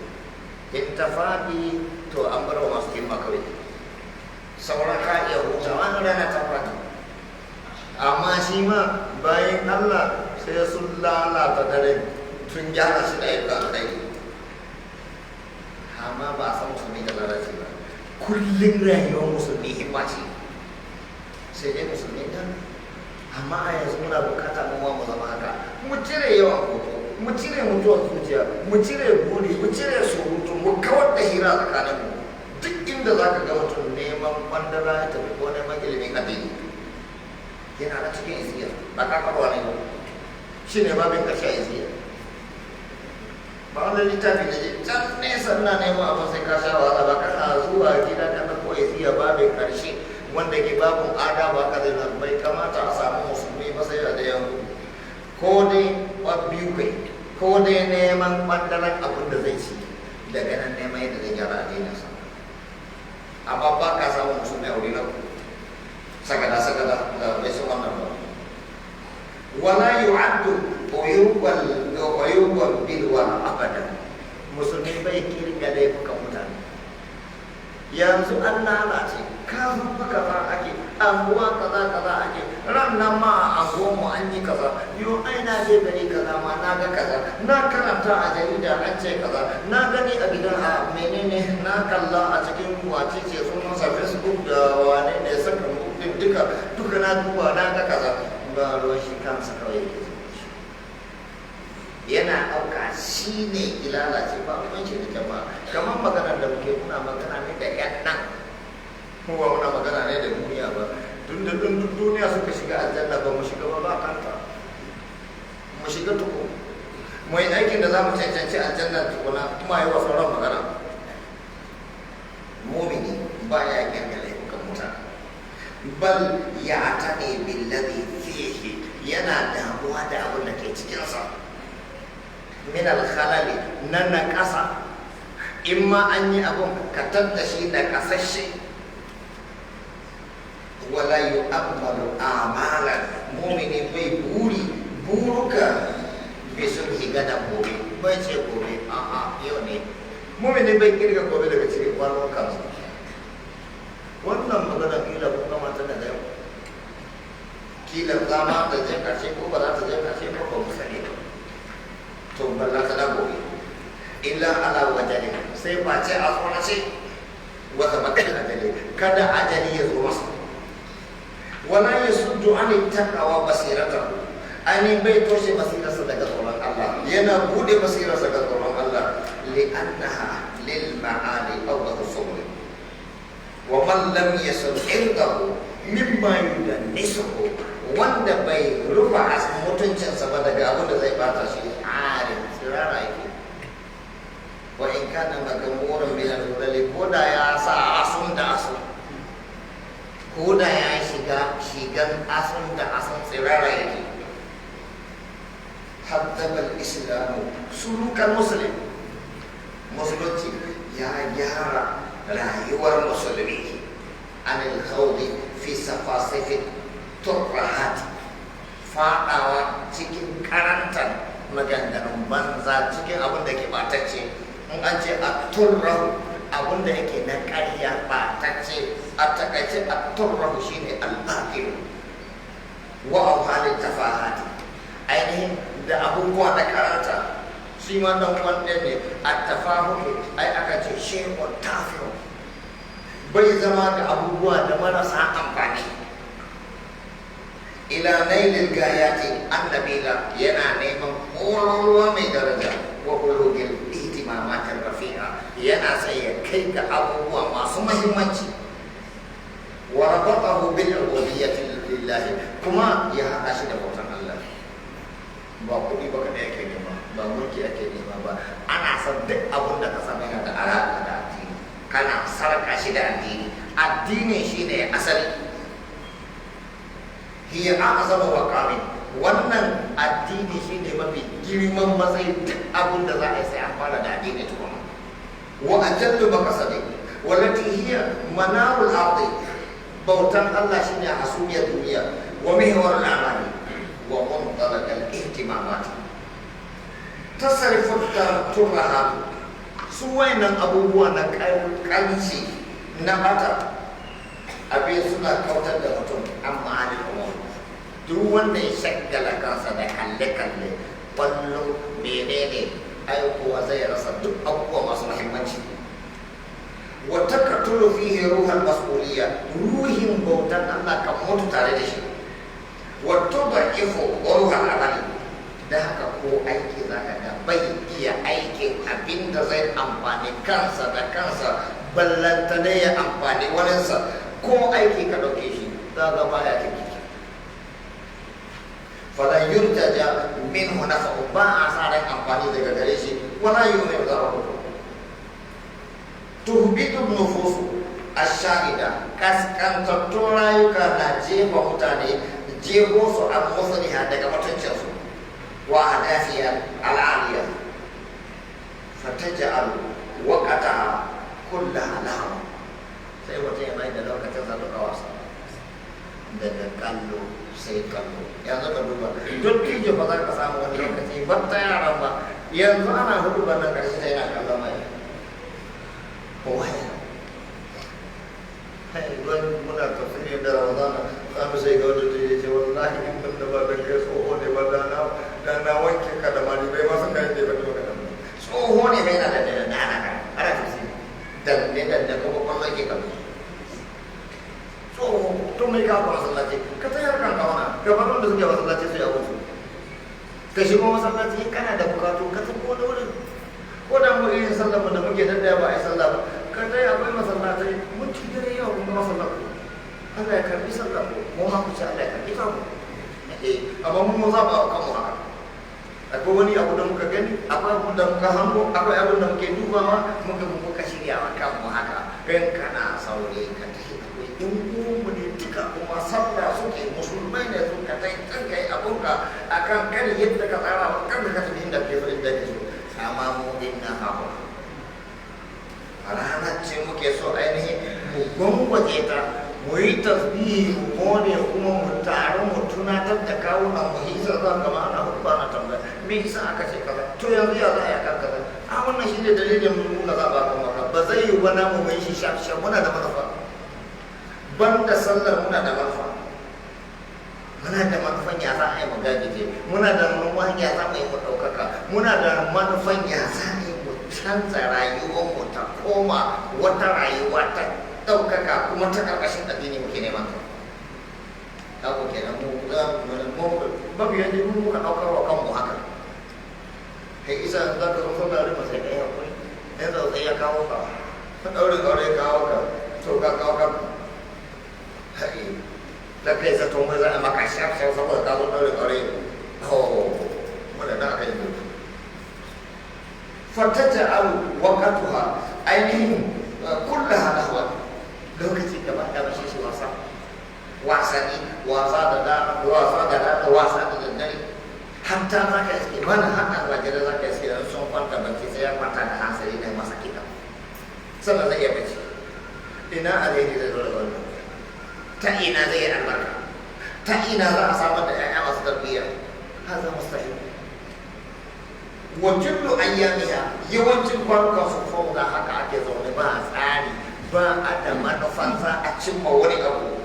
In ta faɗi, to an bar wa masu himma kawai. Sauran ka iya hutawa na rana ta faɗi. Amma shi ma bayan Allah sai sun lalata dare, sun gyara shi da ayyukan alkhairi. Amma ba a san musulmi da lalace ba. Kullum rayuwar musulmi himma ce, sai dai musulmi da Amma a yanzu muna bukata mu ma mu zama haka, mu cire yawan hoto, mu cire mutuwar zuciya, mu cire buri, mu cire surutu, mu kawar da hira tsakanin mu. Duk inda za ka ga mutum neman kwandala ya tafi ko neman ilimin addini, yana da cikin isiya, ba ka karwa ne ba, shi ne babin ƙarshe a isiya. Ba wani littafi da je can nesa ina neman abin sai ka sha wahala ba, kana zuwa gida ka ɗauko isiya babin ƙarshe wanda ke babin adaba ka zai bai kamata a samu musulmi ba sai da yan ko dai biyu kai, ko dai neman kwandalan abin da zai ci, daga nan neman yadda zai gyara addininsa. Amma ba ka samun musulmi a wuri na sakada sakada da bai san wannan ba. Wala yu'addu uyuban uyuban bilwa abada, musulmi bai kirga laifukan mutane. Yanzu an lalace, kafin fa kaza ake, anguwa kaza kaza ake, ran nan ma a anguwan mu an yi kaza, yo ai na je gari kaza ma na ga kaza, na karanta a jarida an ce kaza, na gani a gidan a menene, na kalla a cikin wace ce sunansa Facebook da wane ne saka din, duka duka na duba na ga kaza. Ba ruwan shi, kansa kawai yake yana ɗauka shi ne ilalace, ba ruwan shi da jama'a. Kamar maganar da muke, muna magana ne da ƴan nan, mu ba muna magana ne da duniya ba. Tun da duk duniya suka shiga aljanna, ba mu shiga ba, ba kanta mu shiga tuku, mu yi aikin da za mu cancanci aljanna tukuna, kuma yi wa sauran magana. Mumini ba ya kirga laifukan mutane, bal ya taɗe billazi fihi, yana damuwa da abin da ke cikinsa min alkhalali na naƙasa. In ma an yi abun ka tadda shi na ƙasashe. Wala yu'ammalu amalan, mumini bai buri buruka bai sulhi gada gobe, bai ce gobe, a'a yau ne. Mumini bai kirga gobe daga cikin kwanon kansa. Wannan magana kila kun gama ta daga yau, kila zama da je karshe ko ba za ta je karshe ko ba mu sani ba, to balla ta gobe, illa ala wajali, sai face a tsorace wata bakin ajali, kada ajali ya zo masa. Wala yasuddu an taqwa basiratahu, ainihin bai toshe basirarsa daga tsoron Allah, yana bude basirarsa ga tsoron Allah. Li'annaha lil ma'ali awdahu subul, wa man lam yasul irdahu mimma yudannisuhu, wanda bai rufa mutuncinsa ba daga abin da zai bata shi, arin tsirara yake. Wa in kana makamuran min al-hulali, ko da ya sa asun da asun, ko da ya shiga shigan asun da asun, tsirara yake. Haddaba al-islamu sulukan muslim, musulunci ya gyara rayuwar musulmi anil khawdi fi safasifin turrahat, fadawa cikin karantar maganganun banza, cikin abin da ke batacce. In an ce a turrahu, abin da yake na ƙarya batacce, a takaice a turrahu shine al-batil wa awhalin tafahati, ainihin da abubuwa na karanta, shi ma dan wanda ne a tafahutu, ai aka ce shay'un tafi'u, bai zama da abubuwa da marasa amfani. Ila nailil gayati annabila, yana neman ƙololuwa mai daraja, wa bulugil ihtimamatir rafi'a, yana sai ya kai ga abubuwa masu muhimmanci. Wa rabatahu bil ubudiyyati lillahi, kuma ya haɗa shi da bautan Allah. Ba kuɗi ba kaɗai ake nema, ba mulki ake nema ba, ana son duk abun da ka samu yana da alaƙa da addini, kana sarƙa shi da addini. Addini shine asali, hiya a'zamu maqamin, wannan addini shine mafi girman matsayi. Duk abun da za a yi sai an fara da addini tukuna. Wa ajallu maqasadi wallati hiya manarul ardi, bautan Allah shine hasumiyar duniya, wa mihwarul amali wa muntalaq al ihtimamat. Tasarifu turaha, su wayannan abubuwa na kanci na bata abin suna kautar da mutum amma anil umur. Duk wanda ya shaggala kansa da kalle-kalle, kwallo, menene, ai kuwa zai rasa duk abubuwa masu muhimmanci. Wa taqtulu fihi ruhal mas'uliyya, ruhin bautan Allah kan mutu tare da shi. Wa tudaifu ruhal amali. Da haka ko aiki zaka ga bai iya aikin abin da zai amfani kansa da kansa, ballanta ne ya amfani waninsa. Ko aiki ka ɗauke shi za ga baya kirki. Falan yurtaja minhu nafa'u, ba a sa ran amfani daga gare shi, wala yu'minu darahu. Tuhbitu nufusu ash-shahida, kaskantattun rayuka na jefa mutane, jeho su a musliha daga mutuncinsu, wa hadafiya al'aliya, fataj'alu waqtaha kullaha lahwa. Sai mutum ya mai da lokacin sa duka wasa, daga kallo sai kallo. Yanzu ka duba duk ba za ka samu wani lokaci ba ta yaran ba. Yanzu ana hudu ba nan karshe sai yana kallon mai waya. Wani muna tafsiri da Ramadana za mu sai ga wanda ta ce wallahi in ban da ba dan kai tsoho ne ba da na wanke ka da mali bai masa kai da ba magana. Tsoho ne bai na da da na ana tafsiri danne danne kuma kwallon ke kallo. Tsoho to mai ka ba masallaci ka tayar kan kawana gabanin da suke masallaci sai a wuce ka shigo masallaci kana da bukatu ka tafi wani wurin. Ko da mu irin sallah da muke daddaya ba a yi sallah ba, ka dai akwai masallatai mun ci dare yau kun ga masallaci. Allah ya karbi sallah ko mu ma ku ci Allah ya karbi ta ku. Amma mun za ba kan mu haka. Akwai wani abu da muka gani, akwai abu da muka hango, akwai abu da muke dubawa, muka shirya wa kanmu haka. In kana saurayi ka tafi akwai ɗan uwanmu ne duka kuma sallah suke, musulmai ne su, ka tai kan kai abunka akan kan yadda ka tsara wa kanka ka tafi inda ke so inda ke so. Amma mu inna hawa ranar ce muke so ainihin mu gwangwaje ta, mu yi tasbihi, mu gode, kuma mu taru mu tunatar da kawunan mu. Hisa za ka ma ana hudu na tambaya me yasa aka ce kaza, to yanzu ya za a yi akan kaza. A wannan shi ne dalilin mu muka zaɓa kan maka ba zai yi ba namu mai shi shaf shaf. Muna da manufa banda sallar, muna da manufa, muna da manufan ya za a yi mu gagije, muna da manufan ya za mu yi mu ɗaukaka, muna da manufan ya za a yi mu canza rayuwar mu ta koma wata rayuwa ta ɗaukaka, kuma ta ƙarƙashin addini muke neman ta. Haka kenan mu za mu mafi yanzu mu muka ɗaukar wa kanmu haka. Kai isa za ka zo sallah rima sai ka yi haƙuri, ɗan tsautsayi ya kawo ka, ɗaurin aure ya kawo ka, to ka kawo kanka. Da kai zato mai za a maka shaf shaf saboda ka zo ɗaurin aure. Oh, muna da aka yi mutu. Fataja'alu waqtuha ainihin kullaha lahwan, lokaci gaba da bashi shi wasa wasanni, wasa da dama, wasa da rana, wasa da daddare. Hatta za ka iske mana har almajirai za ka iske dan sun kwanta bacci sai ya kwanta da hansari na masa kiɗa sannan zai iya bacci. Ina alheri zai zo daga wannan? Ta ina zai yi albarka? Ta ina za a samar da 'ya'ya masu tarbiyya? Haza mustahil. Wa jullu ayyamiha, yawancin kwanukan su fauda haka ake zaune, ba a tsari, ba a da manufan za a cimma wani abu.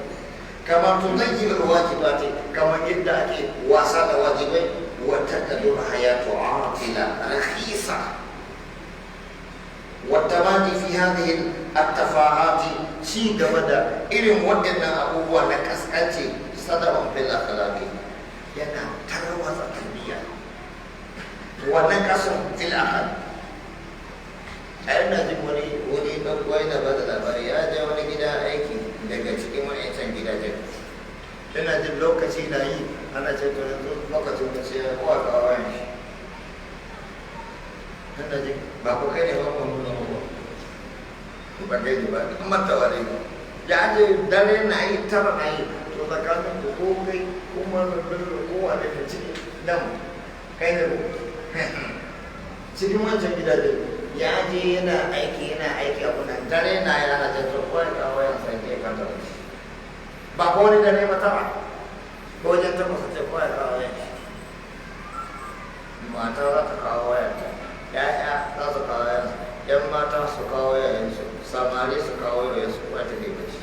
Kamar tuzayyil wajibati, kamar yadda ake wasa da wajibai. Wa takadur hayatu atila rakhisa wa tamadi fi hadhihi at-tafahati, ci gaba da irin waɗannan abubuwa na kaskanci, sadawan fil akhlaqi, yana tarwatsa tarbiyya, wa naqasun fil akhlaq. A yana jin wani wani ɗan uwa yana ba da labari ya je wani gida aiki daga cikin wa'ancan gidajen. Yana jin lokaci na yi ana ce to yanzu lokacin da ce kowa kawo wayan shi. Yana jin ba ku kai ne ba ku nuna ba ba kai ne ba an manta wa ne ya je dare na yi 9 na yi to tsakanin ku ko kai ko malam Bello ko wane ne ciki nan kai ne ko cikin wancan gidajen ya je yana aiki yana aiki a kunan dare na yi ana ce to kowa ya kawo wayan sai ke kwanta da shi. Ba ko wani dare ba 9 ko wajen 8 ce kowa ya kawo wayan shi. Mata za ta kawo wayanta, ya'ya za su kawo wayansu, yan mata su kawo wayansu, samari su kawo wayansu, kowa ta ke bacci.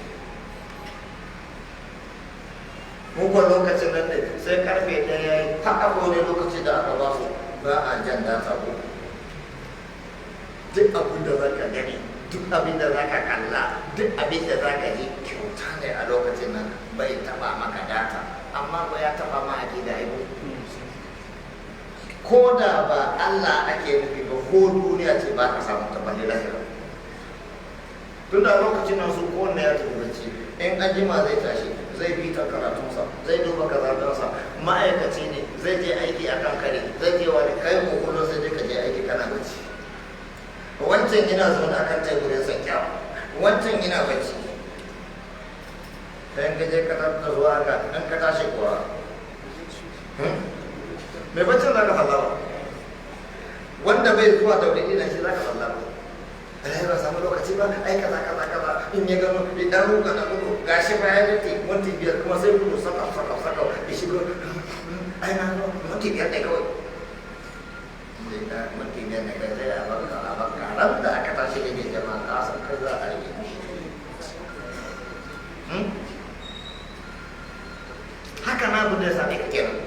Mu ko lokacin nan ne sai karfe 1 ya yi har akwai wani lokaci da aka ba su ba a jan data ko. Duk abin da za ka gani, duk abin da za ka kalla, duk abin da za ka ji kyauta ne a lokacin nan, bai taba maka data. Amma ko ya taba ma aqida ai, ko da ba Allah ake nufi ba, ko duniya ce ba ka samu ta balle lahira. Tun da lokacin nan su kowanne ya tafi bacci, in an jima zai tashi, zai bi ta karatunsa, zai duba kazardansa, ma'aikaci ne, zai je aiki a kan kare, zai je wani kai ko kullum sai je ka je aiki kana bacci. Wancan yana zaune a kan teburinsa kyau, wancan yana bacci. Ta ka je ka tafi zuwa haka, in ka tashi kuwa mai baccin za ka sallama, wanda bai zuwa da wuri ina shi za ka sallama. Ai ba samu lokaci ba, ai kaza kaza kaza. In ya gano idan ruka na gudu gashi ba ya dace minti 5, kuma sai gudu saka saka saka ya shigo, ai na zo minti 5 ne kawai. Minti 5 ne kai, sai a baka a baka ran da aka tashi ne jama'a ka san kai za a rage. Haka na abu da ya same ka kenan.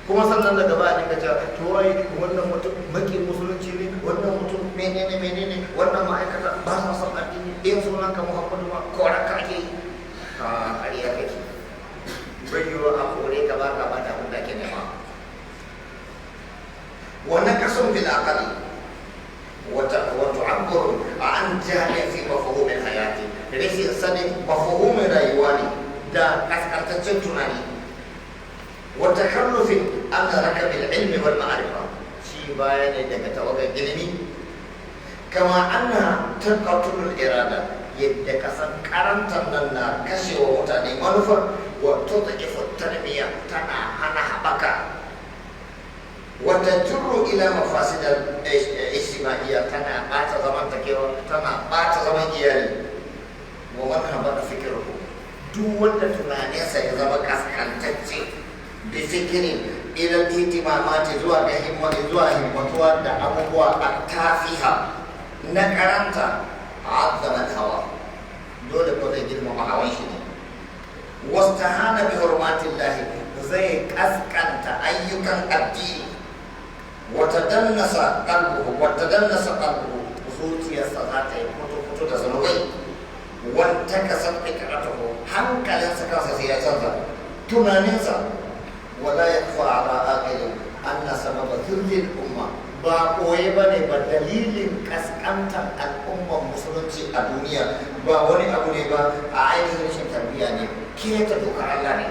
Kuma sannan daga baya dinga cewa to ai wannan mutum maki musulunci ne, wannan mutum menene menene, wannan ma'aikata ba sa son addini, in sunan ka Muhammadu ma koran ka ake yi. A ƙarya kake, bai yiwu a kore ka ba ka ba da abin da ake nema. Wa naqasun bil aqli wa tu'abbiru an jahlin fi mafhum al hayati, rashin sanin mafhumin rayuwa ne da kaskantaccen tunani, wa takallufin an rakabil ilmi wal ma'rifa, shi baya ne daga tawagar ilimi. Kama anna taqatul irada, yadda kasan karantar nan na kashewa mutane manufa, wa tud'ifu tarbiya, tana hana haɓaka, wa tajurru ila mafasid al ijtima'iyya, tana bata zamantakewa, tana bata zaman iyali. Wa man habata fikruhu, duk wanda tunaninsa ya zama kaskantacce, bi fikirin ila ihtimamati, zuwa ga himma, zuwa himmatuwa da abubuwa a tafiha na karanta, azzama hawa, dole ko zai girmama hawan shi ne, wastahana bi hurmatillahi, zai kaskanta ayyukan addini, watadannasa qalbuhu, watadannasa qalbuhu, zuciyarsa za ta yi kutu-kutu da zunubai, wanta kasar fikratuhu, hankalinsa kansa sai ya canza tunaninsa. Wala yakfa ala aqilin anna sababa dhillil umma, ba koye ba ne ba, dalilin kaskantar al'ummar musulunci a duniya ba wani abu ne ba, a ainihin rashin tarbiyya ne, keta dokar Allah ne.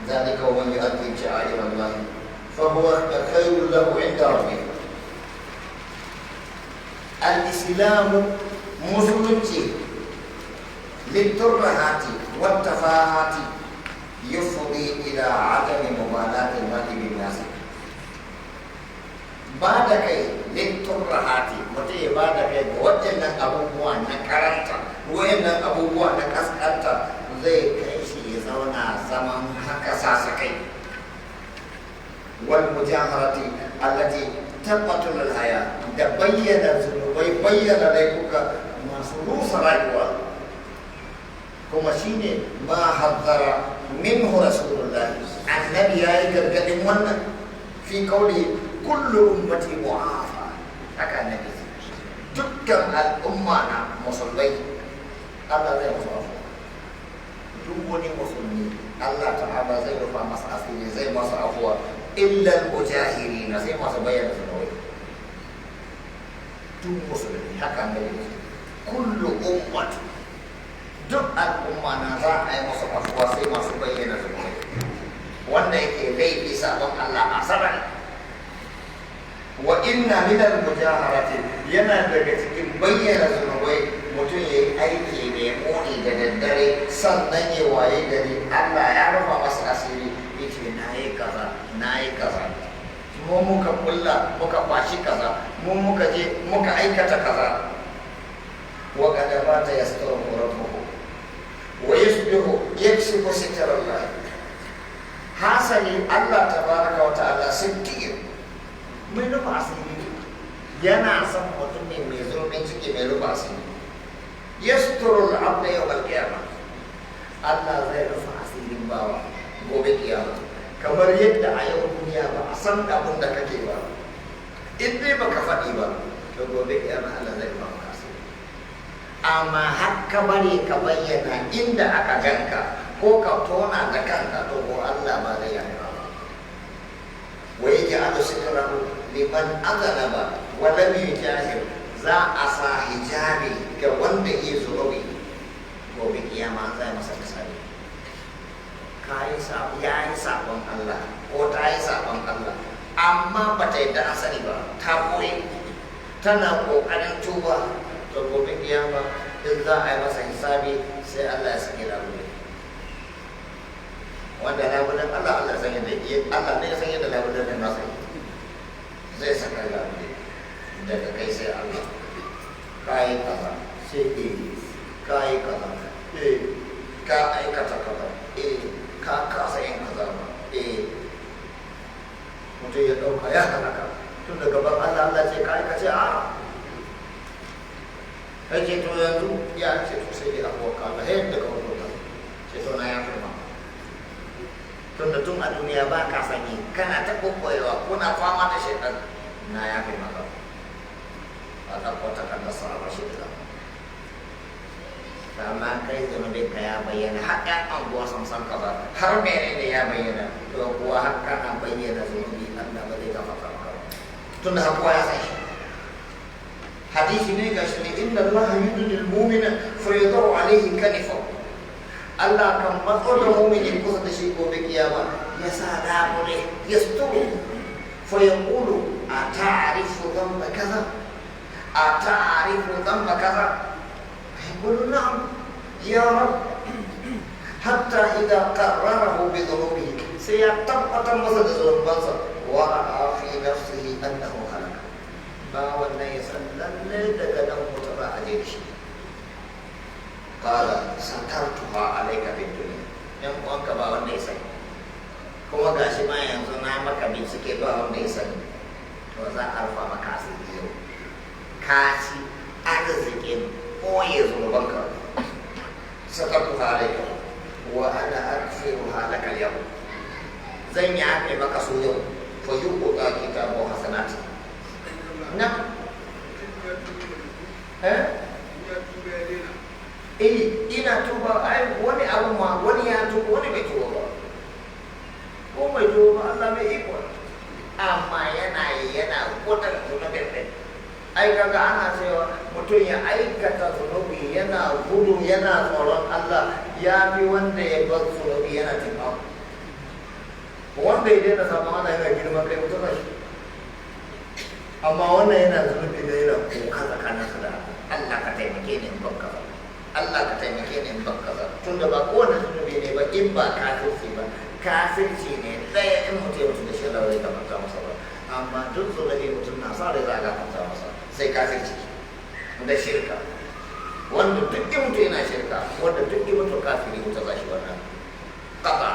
Zalika wa man yu'azzim sha'air Allah fa huwa khairul lahu 'inda rabbih. Al-islamu, musulunci, liturrahati wattafahati yufdi ila adami mubalati al-mar'i bin nas. Ba da kai litturrahati, mutum ya ba da kai ga waɗannan abubuwa na karanta, waɗannan abubuwa na kaskanta, zai kai shi ya zauna zaman haka sasa kai, wal mujaharati allati taqatul al haya, da bayyana zunubai, bayyana laifuka masu rusa rayuwa. Kuma shine ma hazzara minhu Rasulullah, annabi yayi gargadin wannan fi kauli kullu ummati mu'afa. Haka annabi, dukkan al'umma na musulmai Allah zai musu afuwa. Duk wani musulmi Allah ta'ala zai rufa masa asiri, zai masa afuwa, illa al-mujahirina, sai masu bayyana zunubai. Duk musulmi, haka annabi, kullu ummati, duk al'umma na za a yi musu afuwa sai masu bayyana zunubai, wanda yake laifi, sabon Allah a sarari. Wa inna min al-mujaharati, yana daga cikin bayyana zunubai, mutum ya yi aiki mai muni da daddare, sannan ya waye gari Allah ya rufa masa asiri, yace na yi kaza, na yi kaza, mu muka kulla, muka kwashi kaza, mu muka je muka aikata kaza. Wa qad bata yasturu rabbuhu wa yusbihu yakshifu sitra Allah. Hasali Allah tabaraka wa ta'ala sittir, mai rufa asiri, yana son mutum ne mai zurfin ciki, mai rufa asiri. Yasturu al-abda yawm al-qiyamah, Allah zai rufa asirin bawa gobe kiyama. Kamar yadda a yau duniya ba a san abin da kake ba, in dai baka faɗi ba, to gobe kiyama Allah zai rufa maka asiri. Amma har ka bari ka bayyana inda aka ganka, Ko ka tona da kanka, to ko Allah ba zai yafe ba. Wa yaj'alu sitrahu liman adnaba wa lam yujahir. Za a sa hijabi ga wanda ya zunubi, gobe kiyama za a masa hisabi. Ka yi ya yi sabon Allah ko ta yi sabon Allah, amma ba ta yadda an sani ba, ta koyi, tana kokarin tuba, to gobe kiyama in za a yi masa hisabi, sai Allah ya saki labule. Wanda labulen Allah, Allah san yadda, Allah ne ya san yadda labulen nan nasa zai saka labule, daga kai sai Allah. Ka yi kaza, sai eh. Ka yi kaza, eh. Ka aikata kaza, eh. Ka kasa yin kaza ba, eh. Mutum ya ɗauka ya halaka tun da gaban Allah, Allah ce ka aikace a ya ce to yanzu ya ce to sai dai abuwa ka Allah yadda ka hukunta, ce to na ya firma. Tun da tun a duniya ba ka sanyi, kana ta kokoyewa, kuna fama da shaitan, na ya fi maka. A ɗauko takardar sa a bashi da amma kai zunubin ka ya bayyana, har ƴan anguwa sun san kaza, har menene ya bayyana. To kuwa har kana bayyana zunubi, Allah ba zai gafarta maka ba, tun da kowa ya san shi. Hadisi ne gashi ne: inna Allah yudnil mu'mina fa yadau alayhi kanifa. Allah kan matso da mu'mini kusa da shi gobe kiyama, ya sa labule ya suturu. Fa yaqulu: ata'rifu dhanba kaza? Ata'rifu dhanba kaza? يقول: نعم يا رب. حتى إذا قرره بذنوبه، سيتبقى مسد ذنوبانsa، ورأى في نفسه أنه هلك. Ba wannan ya san lalle daga nan mutu ba a je da shi. Qala: satartuha alayka fid dunya. Yan uwanka ba wanda ya sani, kuma gashi ma yanzu na maka bincike, ba wanda ya sani. To za a rufa maka asiri yau, ka ci arzikin ɓoye zunubanka. Satartuha alayka wa ana aghfiruha laka al-yawm. Zan yafe maka su yau. Fa yuqta kitabu hasanati na eh. Eh, ina tuba. Ai wani abu ma wani ya tuba, wani bai tuba ba. Ko mai tuba ba, Allah mai iko, amma yana yi, yana gudun zunubin ɗin. Ai kaga ana cewa mutum ya aikata zunubi yana gudu, yana tsoron Allah, ya fi wanda ya bar zunubi yana tinkawa. Wanda ya daina samun Allah yana girman kai, mutum shi. Amma wannan yana zunubi da yana kuka tsakaninsa da Allah: "Allah, ka taimake ni in ban kaza. Allah, ka taimake ni in ban kaza." Tunda ba kowane zunubi ne ba in ba kafirci ba. Kafirci ne ɗaya in mutum ya mutu da shi, Allah zai gafarta masa ba. Amma duk zunubi mutum na sa rai za a gafarta masa, sai kafirci da shirka. Wanda duk in mutum yana shirka, wanda duk in mutum kafiri, wuta za shi wannan kafa.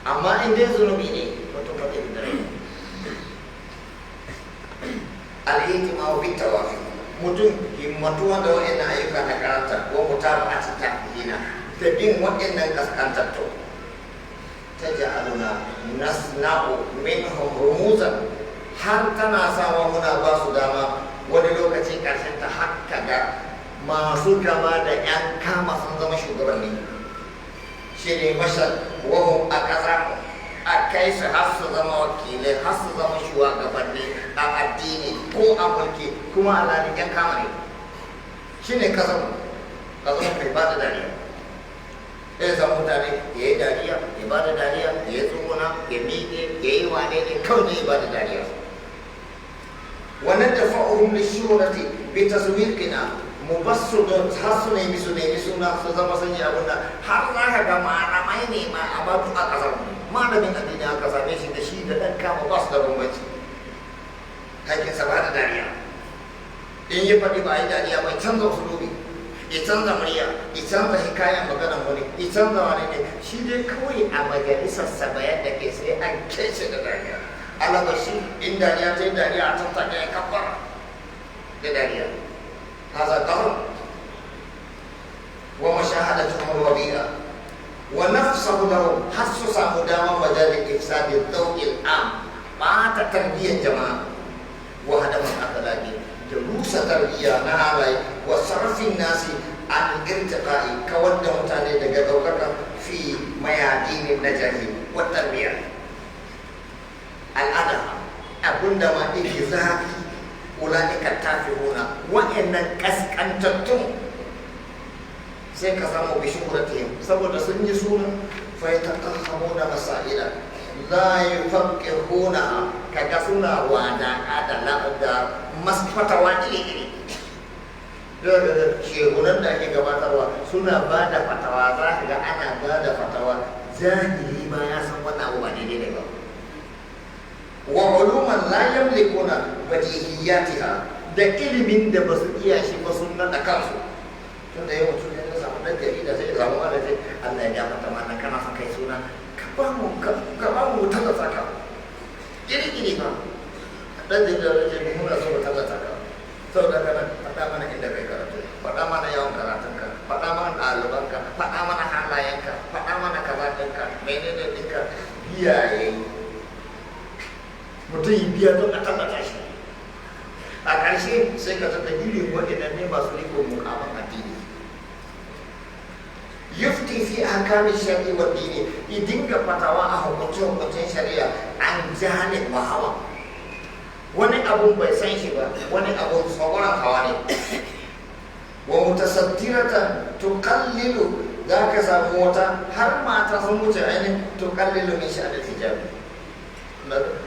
Amma in dai zunubi ne, mutum ba zai da rai. Al-ihtimamu bit tawafi, mutum himmatuwa da wa'annan ayyuka na karanta, wa mutaba'ati tahina, da bin wa'annan kaskantattu, taj'aluna nasna'u minhum rumuzan, har tana sawa muna ba su dama. Wani lokaci karshen ta hakka ga masu kama da yan kama sun zama shugabanni. Shi ne mashal wahum a ƙasa, a kai su har su zama wakilai, har su zama shugabanni a addini ko a mulki, kuma alhalin yan kama ne. Shi ne kasan kasan mai ba da dariya. Zai san mutane, ya yi dariya, ya ba da dariya, ya yi tsuguna, ya miƙe, ya yi wane ne, kawai ne ya ba da dariya. Wannan da fa'uhum lishuhrati bi taswiqina, mu basu da har su nemi suna, su zama sun yi abun nan. Har za ka ga malamai ne ma a ba a kasar mu, malamin addini aka same shi da shi da ɗan kama ba su da bambanci. Aikinsa ba da dariya. In yi faɗi ba a yi dariya ba, canza usulubi, ya canza murya, ya canza hikayen maganan wani, ya canza wani ne. Shi dai kawai a majalisar sa bayan da ke sai an kece da dariya. Alabashi in dariya ta yi dariya, a tattaka ya kabbara da dariya. Haza qawl wa mashahadatuhum rabi'a wa nafsahu lahu, har su samu damar majalin ifsadi dhawqil am, ɓata tarbiyyar jama'a, wa hadamun akhlaqi, da rusa tarbiyya na halaye, wa sarfin nasi an irtiqa'i, kawar da mutane daga ɗaukaka. mayadinin najahi wa tarbiya al'ada abunda ma yake zafi ulaika tafihuna wa'annan kaskantattun sai ka samu bi shuhuratihim saboda sun yi suna fa yataqahhamuna masaila la yufaqihuna kaga suna wadaƙa da da masfatawa iri iri shehunan da ake gabatarwa suna ba da fatawa za ka ga ana ba da fatawa jahili ma ya san wannan abu ba daidai ne ba wa uluman la yamlikuna badihiyatiha da ilimin da ba su iya shi ba sun naɗa kansu tunda yau mutum ya samu ɗan jarida sai ya samu wanda sai Allah ya gafarta mana kana son kai suna ka ba mu ka ba mu tallata ka giri-giri fa ɗan jarida da ce muna so mu tallata ka saboda kana faɗa mana inda kai karatu faɗa mana yawan karatunka faɗa mana ɗalibanka faɗa mana halayenka faɗa mana kaza ɗinka menene ɗinka biya yayi mutum yi biya don a tallata shi a ƙarshe sai ka tada irin waɗannan ne masu riko mukaman addini yufti fi ahkami shari'i wa dini idinga fatawa a hukunce hukuncen shari'a an jahalin wa hawa wani abun bai san shi ba wani abun tsoron hawa ne wa mutasaddiratan tuqallilu za ka samu wata har mata sun wuce ainihin tuqallilu min sha'anil hijabi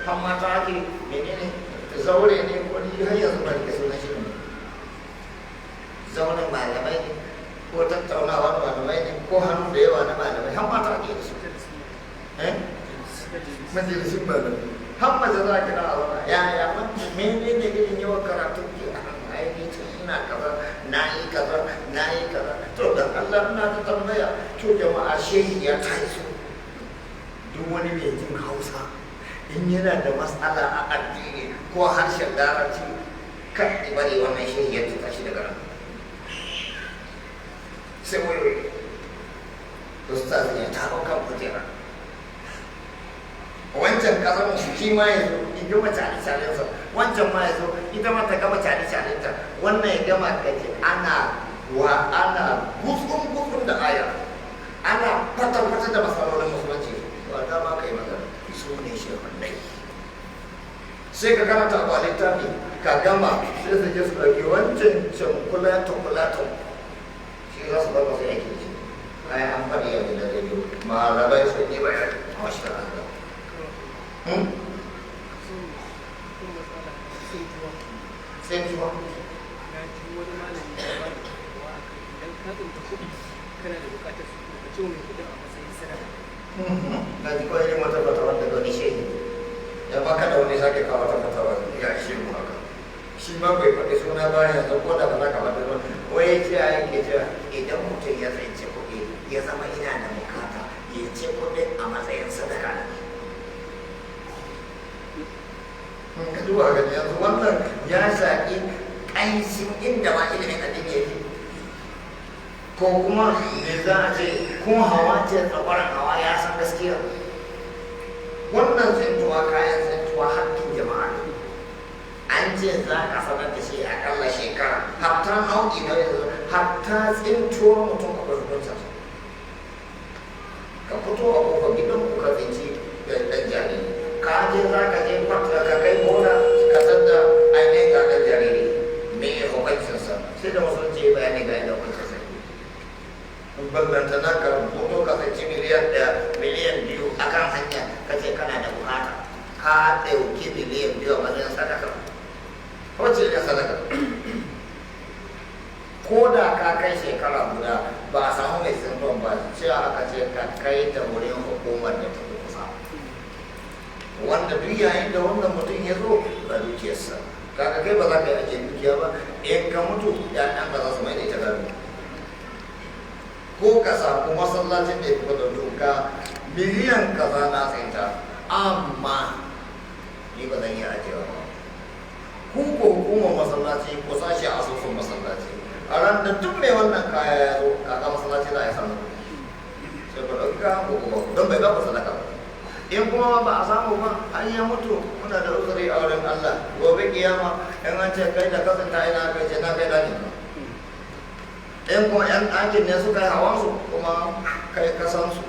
har mata ake menene zaure ne ko ni har yanzu ba rike sunan shi ne zauren malamai ne ko tattaunawa malamai ne ko hannu da yawa na malamai har mata ake da su eh majalisun malamai har mace za a kira a zauna ya ya menene irin yawan karatun ke a ainihin tun ina kaza na yi kaza na yi kaza to dan Allah ina ta tambaya to jama'a shehi ya taso duk wani mai jin Hausa in yana da matsala a addini ko harshen larabci kan bari wannan shehi ya tashi daga nan sai wani ustaz ya taro kan kujera wancan kasar shi ma ya zo in gama cale-calensa wancan ma ya zo ita ma ta gama cale-calenta wannan ya gama kaji ana wa ana gutsun-gutsun da aya ana fata-fata da matsalolin musulunci ba dama ka yi magana su ne shehunai sai ka karanta abu a littafi ka gama sai su je su ɗauki wancan cankulato-kulato shi za su bar masu aiki da shi ai an faɗi a gidan rediyo malamai sun yi bayani masha Allah. Tsintuwa. Na ji wani malami ya ba da fatawa akan idan ka tsinta kuɗi kana da buƙatar su ka ce mai kuɗin a matsayin sadaka. Na ji kawai irin wata fatawa daga wani shehi. Ya baka da wani sake kawo wata fatawa ya ishe mu haka. Shi ma bai faɗi suna ba yanzu ko da ba za ka faɗi ba. Wai ya ce a yake cewa idan mutum ya tsinci kuɗi ya zama ina da bukata ya ce kuɗin a matsayin sadaka ne. In ka duba gani yanzu wannan ya shaƙi ƙanshin inda ma ilimin addini yake ko kuma me za a ce ko hawa ce tsakwaran hawa ya san gaskiya wannan tsintuwa kayan tsintuwa hakkin jama'a ne an ce za ka sanar da shi akalla shekara hatta nau'i na yanzu hatta tsintuwar mutum akwai hukuncin ka fito a kofar gidan ku ka tsinci ɗan jariri ka je za ka je kwata ka kai gona ka san da ainihin ga ɗan jariri me ya hukuncinsa sai da musulunci ya bayani ga yadda hukuncinsa ballanta na ka fito ka tsinci miliyan 1 miliyan 2 a kan hanya ka ce kana da bukata ka ɗauki miliyan 2 a matsayin sadaka wacce ne sadaka ko da ka kai shekara guda ba a samu mai tsintuwan ba cewa aka ce ka kai ta wurin hukumar da ta fi kusa wanda duk yayin da wannan mutum ya zo ba dukiyarsa kaga kai ba za ka yi ake dukiya ba in ka mutu ya'yan ba za su mai da ita gado ko ka samu masallacin da ya fi da doka miliyan kaza na tsinta amma ni ba zan yi ajiyewa ba ku ko hukumar masallaci ko sashi a asusun masallaci a ran da duk mai wannan kaya ya zo kaga masallaci za a yi samu sai ku ɗauki kayan ku kuma don bai ba ku sadaka ba in kuma ba a samu ba an yi mutu muna da uzuri a wurin Allah gobe kiyama in an ce kai da kasanta ina kai ce na kai ɗakin ba in kuma yan ɗakin ne suka yi hawan su kuma kai kasan su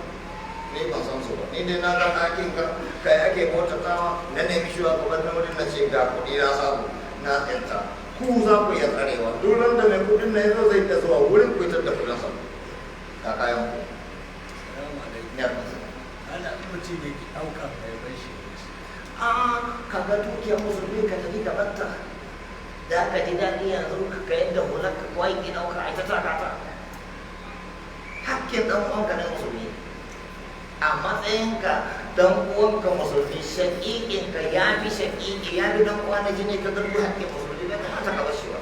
Ni ban san su ba, ni dai na ga ɗakin ka kai ake bautatawa, na nemi shugaban na wurin, na ce ga kuɗi na samu na tsinta, ku za ku iya tsarewa. Duk ran da mai kuɗin na yazo zai iya zuwa wurin ku da kuɗin sa, ga kayan ku. Salamu alaikum. Ya kusa. Ana mutum ya ki ɗauka mai bai shi. A ka ga dukiyar musulmi ka tafi ka batta da ka ji daɗi, yanzu ka yadda hular ka kwai ki ɗauka a ita taka ta hakkin ɗan uwanka na musulmi. A matsayinka ɗan uwanka musulmi, shaƙiƙinka, ya fi shaƙiƙi, ya fi ɗan uwa na jini, ka garbu hakkin musulmi, bai kamata ka bar shi ba.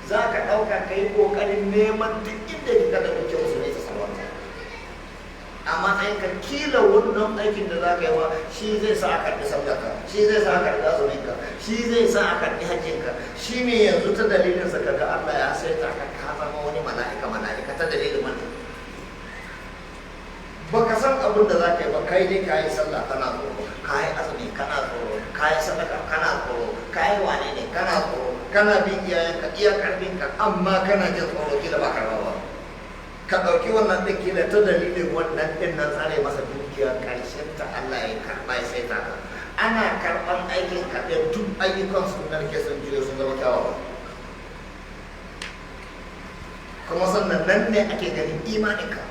Za ka ɗauka ka yi ƙoƙarin neman duk inda kika da dukiyar musulmi ta salwanta. A matsayinka kila wannan aikin da za ka yi wa shi zai sa a karɓi sallarka, shi zai sa a karɓi azuminka, shi zai sa a karɓi hajjinka. Shi ne yanzu ta dalilinsa kaga Allah ya saita ka, ka zama wani mala'ika, mala'ika ta dalilin wannan. Baka san abin da za ka yi ba, kai dai ka yi sallah kana tsoro, ka yi azumi kana tsoro, ka yi sadaka kana tsoro, ka yi wane ne kana tsoro, kana bin iyayenka iya karfinka, amma kana jin tsoro kila ba karɓa ba. Ka ɗauki wannan ɗin, kila ta dalilin wannan ɗin nan tsare masa dukiya, ƙarshen ta Allah ya karɓa ya sai ta ka. Ana karɓan aikin ka ɗin, duk ayyukan sun narke, sun juyo sun zama kyawawa. Kuma sannan nan ne ake ganin imaninka,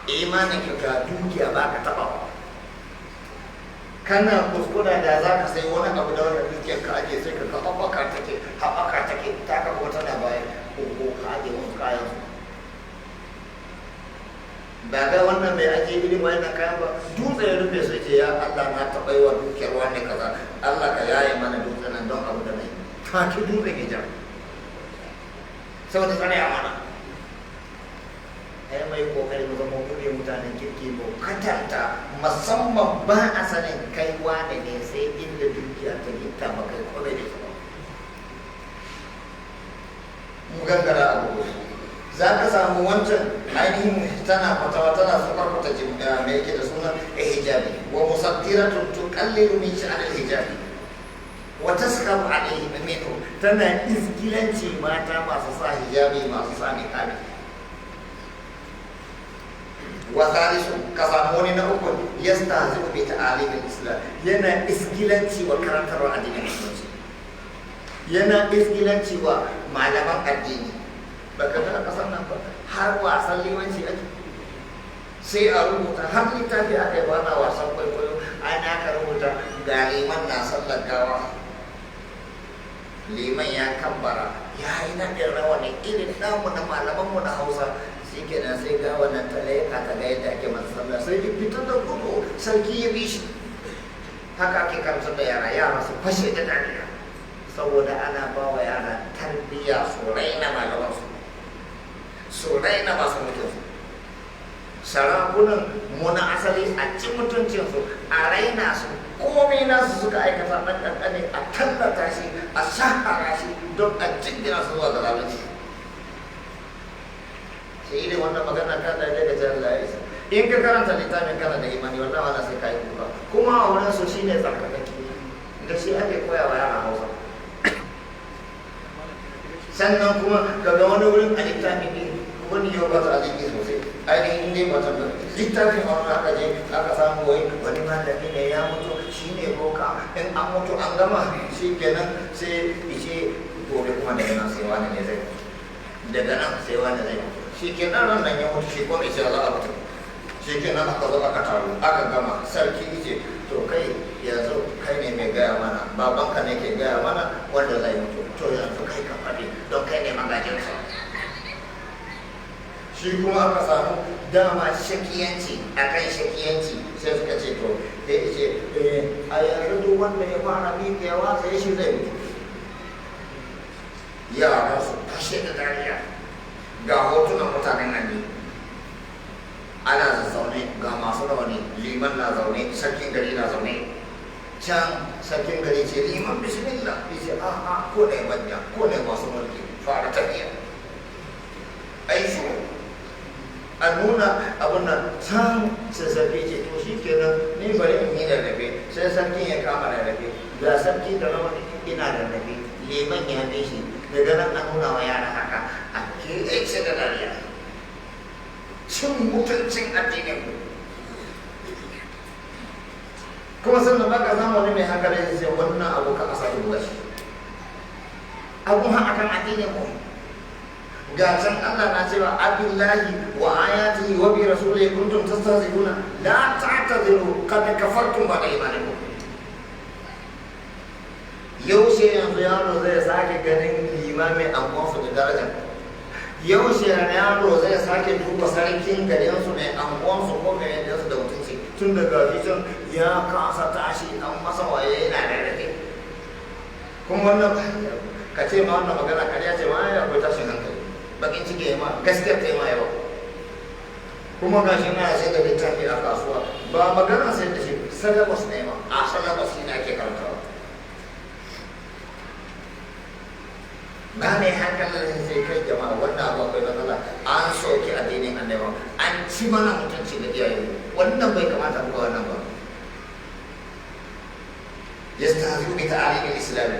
imaninka. Ga dukiya ba ka taɓa ba, kana kuskura da za ka sai wani abu da wannan dukiyar ka aje, sai ka ga haɓaka take, haɓaka take, ta ka ko tana baya ko ka aje wasu kayan su. Ba ga wannan mai ajiye irin wannan kayan ba, dutse ya rufe su, ce ya Allah, na taɓa yi wa dukiyar wani kaza, Allah ka yaye mana dutse nan don abu da mai take dutse ke ja saboda tsare amana. Ai mai kokari mu zama mu ne mutanen kirki, mu katanta musamman ba a sanin kai wane ne sai inda dukiya ta gitta ba kai kome da ita ba. Mu gangara abu, za ka samu wancan ainihin tana fatawa, tana safarfata mai yake da suna hijabi, wa musattiratun tuqallilu min sha'anil hijabi wa taskabu alayhi minhu, tana izgilanci mata masu sa hijabi, masu sa niqabi. Wa thalithu, ka samu wani na uku, yastahzi'u bi ta'alimil islam, yana izgilanci wa karantarwa addinin musulunci, yana izgilanci wa malaman addini. Baka ga a kasar nan ba, har wasan limanci ake, sai a rubuta har littafi aka yi bana wasan kwaikwayo, ana aka rubuta ga liman na sallar gawa, liman ya kambara, ya yi naɗin rawani irin namu na malamanmu na Hausa, shi kenan sai ga wannan talaka ta ga yadda ake masa sallah, sai ya fitar da gudu, sarki ya bi shi. Haka ake karantar da yara, yara su fashe da dariya, saboda ana ba wa yara tarbiyya su raina malamansu, su raina masu mutunsu, sarakunan mu na asali, a ci mutuncinsu, a raina su, komai nasu suka aikata ɗan ƙanƙani a tallata shi, a shahara shi don a jingina su zuwa ga zalunci. Sai irin wannan magana ka da daga jihar Allah ya isa. In ka karanta littafin kana da imani, wallahi wannan sai ka yi kuka. Kuma a wurin su shine tsarkakake, da shi ake koya wa yara Hausa. Sannan kuma kaga wani wurin a littafin din wani yau ba ta aliki sosai, ainihin dai ba ta littafin, a wani aka je aka samu wai wani malami ne ya mutu, shi ne boka, in an mutu an gama shi kenan, sai ice gobe kuma daga nan sai wani ne zai mutu, daga nan sai wani zai mutu. Shi kenan ran nan ya mutu, shi kuma ice za a mutu. Shi kenan aka zo aka taru, aka gama, sarki ice to kai yanzu kai ne mai gaya mana, babanka ne ke gaya mana wanda zai mutu, to yanzu kai ka faɗi don kai ne magajinsa. Shi kuma aka samu dama shakiyanci akan shakiyanci, sai suka ce to sai ya ce a yanzu duk wanda ya fara miƙewa sai shi zai mutu. Yara su fashe da dariya. Ga hotunan mutanen nan ne ana zazzaune, ga masu rawani, liman na zaune, sarkin gari na zaune. Can sarkin gari ce liman bismillah, ya ce a'a, ko ne manya, ko ne masu mulki, fara tafiya, ai shuru a nuna abun nan. Can sai sarki ce to shi kenan, ni bari in yi rarrafe. Sai sarkin ya kama rarrafe, ga sarki da rawani ina rarrafe, liman ya bi shi. Daga nan a nuna wa yara haka, a kece da dariya. Can Cin mutuncin addinin ku. Kuma sannan ba ka samu wani mai hankali ya ce wannan abu ka asa duba shi. Abun akan addinin ku. Ga can Allah na cewa abillahi wa ayatihi wa bi rasulihi kuntum tastahzi'una la ta'tadiru qad kafartum ba'da imanikum. Yaushe yanzu yaro zai sake ganin limamin anguwansu da daraja? Yaushe yaro zai sake duba sarkin garinsu mai anguwansu ko mai yanzu da mutunci? Tun daga can ya kasa tashi an masa waye yana rarrafe. Kuma wannan ka ce ma wannan magana kariya ce ma ya akwai tashin hankali. Bakin ciki ya ma gaskiyar ta yi ma yawa. Kuma ga shi na sai da littafi a kasuwa ba magana sai da shi syllabus ne ma a syllabus shi ne ake karantawa. Ba mai hankalin sai kai jama'a wannan abu akwai matsala, an soki addinin annabi, an ci mana mutunci da iyaye, wannan bai kamata ku wannan ba. Yastahzi'u bi ta'alimil islam.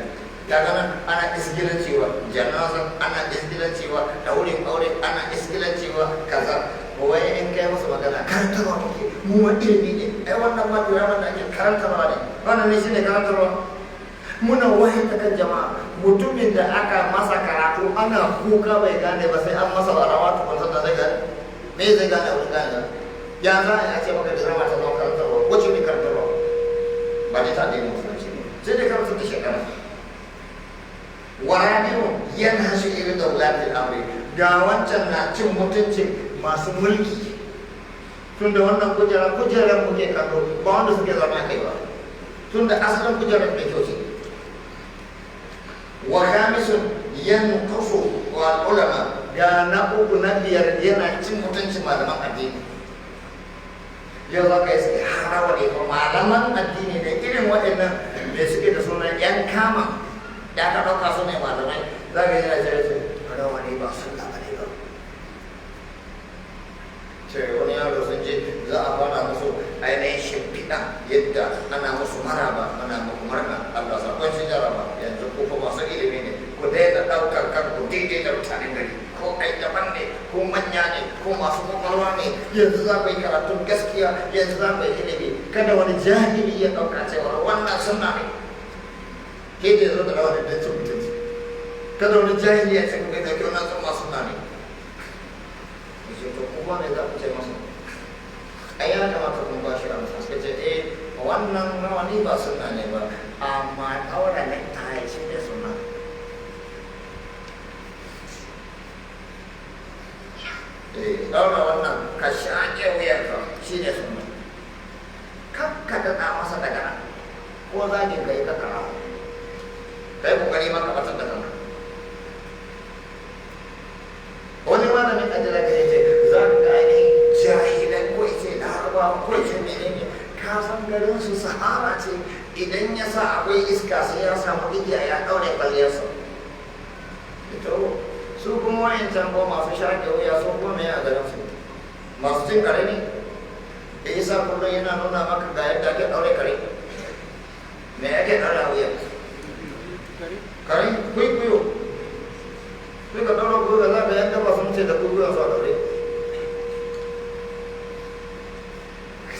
Kaga nan ana isgilan cewa janaza, ana isgilan cewa daurin aure, ana isgilan cewa kaza. Wai in kai musu magana karantarwa muke mu ma ilimi ne, ai wannan ma drama da ake karantarwa ne, wannan ne shine karantarwa. Muna wahar da kan jama'a. Mutumin da aka masa karatu ana kuka bai gane ba sai an masa rawa tukun sannan zai gane. Me zai gane abin gane? Ya za a ce maka drama ta zama karantarwa? Wacce ne karantarwa? Ba dai ta addinin musulunci ne, sai dai karantar da shekara. Warabiru yanhasu ila dawlatil amri. Ga wancan na cin mutuncin masu mulki. Tunda wannan kujera kujerar muke kallo ba wanda suke zama kai ba. Tunda asalin kujerar mai kyau ce. Wa khamisun yanqusu wal ulama. Ga na uku na biyar yana cin mutuncin malaman addini. Yau za ka yi sai harawa ne malaman addini ne irin waɗannan da suke da sunan yan kama. Da aka ɗauka su ne malamai za ka yi yana cire su rawa ne ba sunna ba ne ba. Ce wani yaro sun je za a fara musu ainihin shimfiɗa yadda ana musu maraba, ana muku murna Allah sa kun ci jaraba yanzu ko kuma masu ilimi ne ku daina ɗaukar kanku daidai da mutanen gari ko ai daban ne ko manya ne ko masu kwakwalwa ne, yanzu za ku yi karatun gaskiya, yanzu za ku yi ilimi, kada wani jahili ya ɗauka cewa wannan sunna ne. Ke da zo da rawa da cin mutunci, kada wani jahili ya ce ku gaida kyau na zama sunna ne. Yace to ku ba me za ku ce masa? Ai ya kamata kun ba shi amsa. Suka ce eh wannan rawani ba sunna ne ba, amma ɗaura necktie shi ne sunna. Eh ɗaura wannan ka shaƙe wuyarka shi ne sunna. Kar ka daɗa masa daga nan ko zagin ka yi ka kara. Kai kokari ma ka batar da kanka. Wani malamin ajira ka yace za ka ga ainihin jahilai ko yace larabawa ko yace menene, ka san garin su sahara ce, idan ya sa akwai iska sai ya samu igiya ya daure kwalliyarsa. To su kuma wayancan ko masu shaƙe wuya su kuma me a garin su? Masu cin kare ne? Da isa kullum yana nuna maka ga yadda ake daure kare. Me ake daure wuya? Kare kuikuyo. Sai ka daura kuikuyo za ka yanka ba sun ce da kuikuyo su a daure.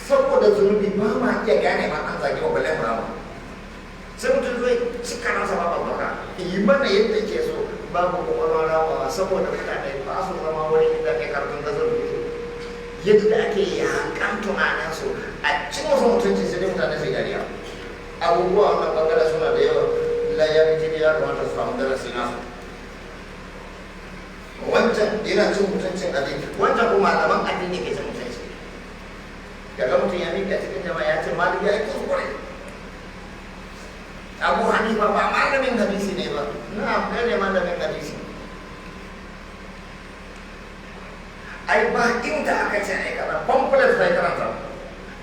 Saboda zunubi ba ma iya gane ma an zage wa balle murama. Sai mutum zai cika nasa ba babbaka. Yi mana yadda ke so babu kwakwalwa ramawa saboda mutane ba su zama wani inda ake karatun da zunubi. Yadda ake yakan tunaninsu a cin wasu mutunci sai dai mutane su yi dariya. Abubuwa wannan bangaren suna da yawa. La ya fi ya kamata su samu darasi nasu. Wancan yana cin mutuncin addini, wancan kuma malaman addini ke cin mutunci. Kaga mutum ya miƙa cikin jama'a ya ce malami ya yi kuskure. Abu Hanifa ba malamin hadisi ne ba, na'am kai ne malamin hadisi. Ai ba inda aka ce ai kaza, pamphlet bai karanta.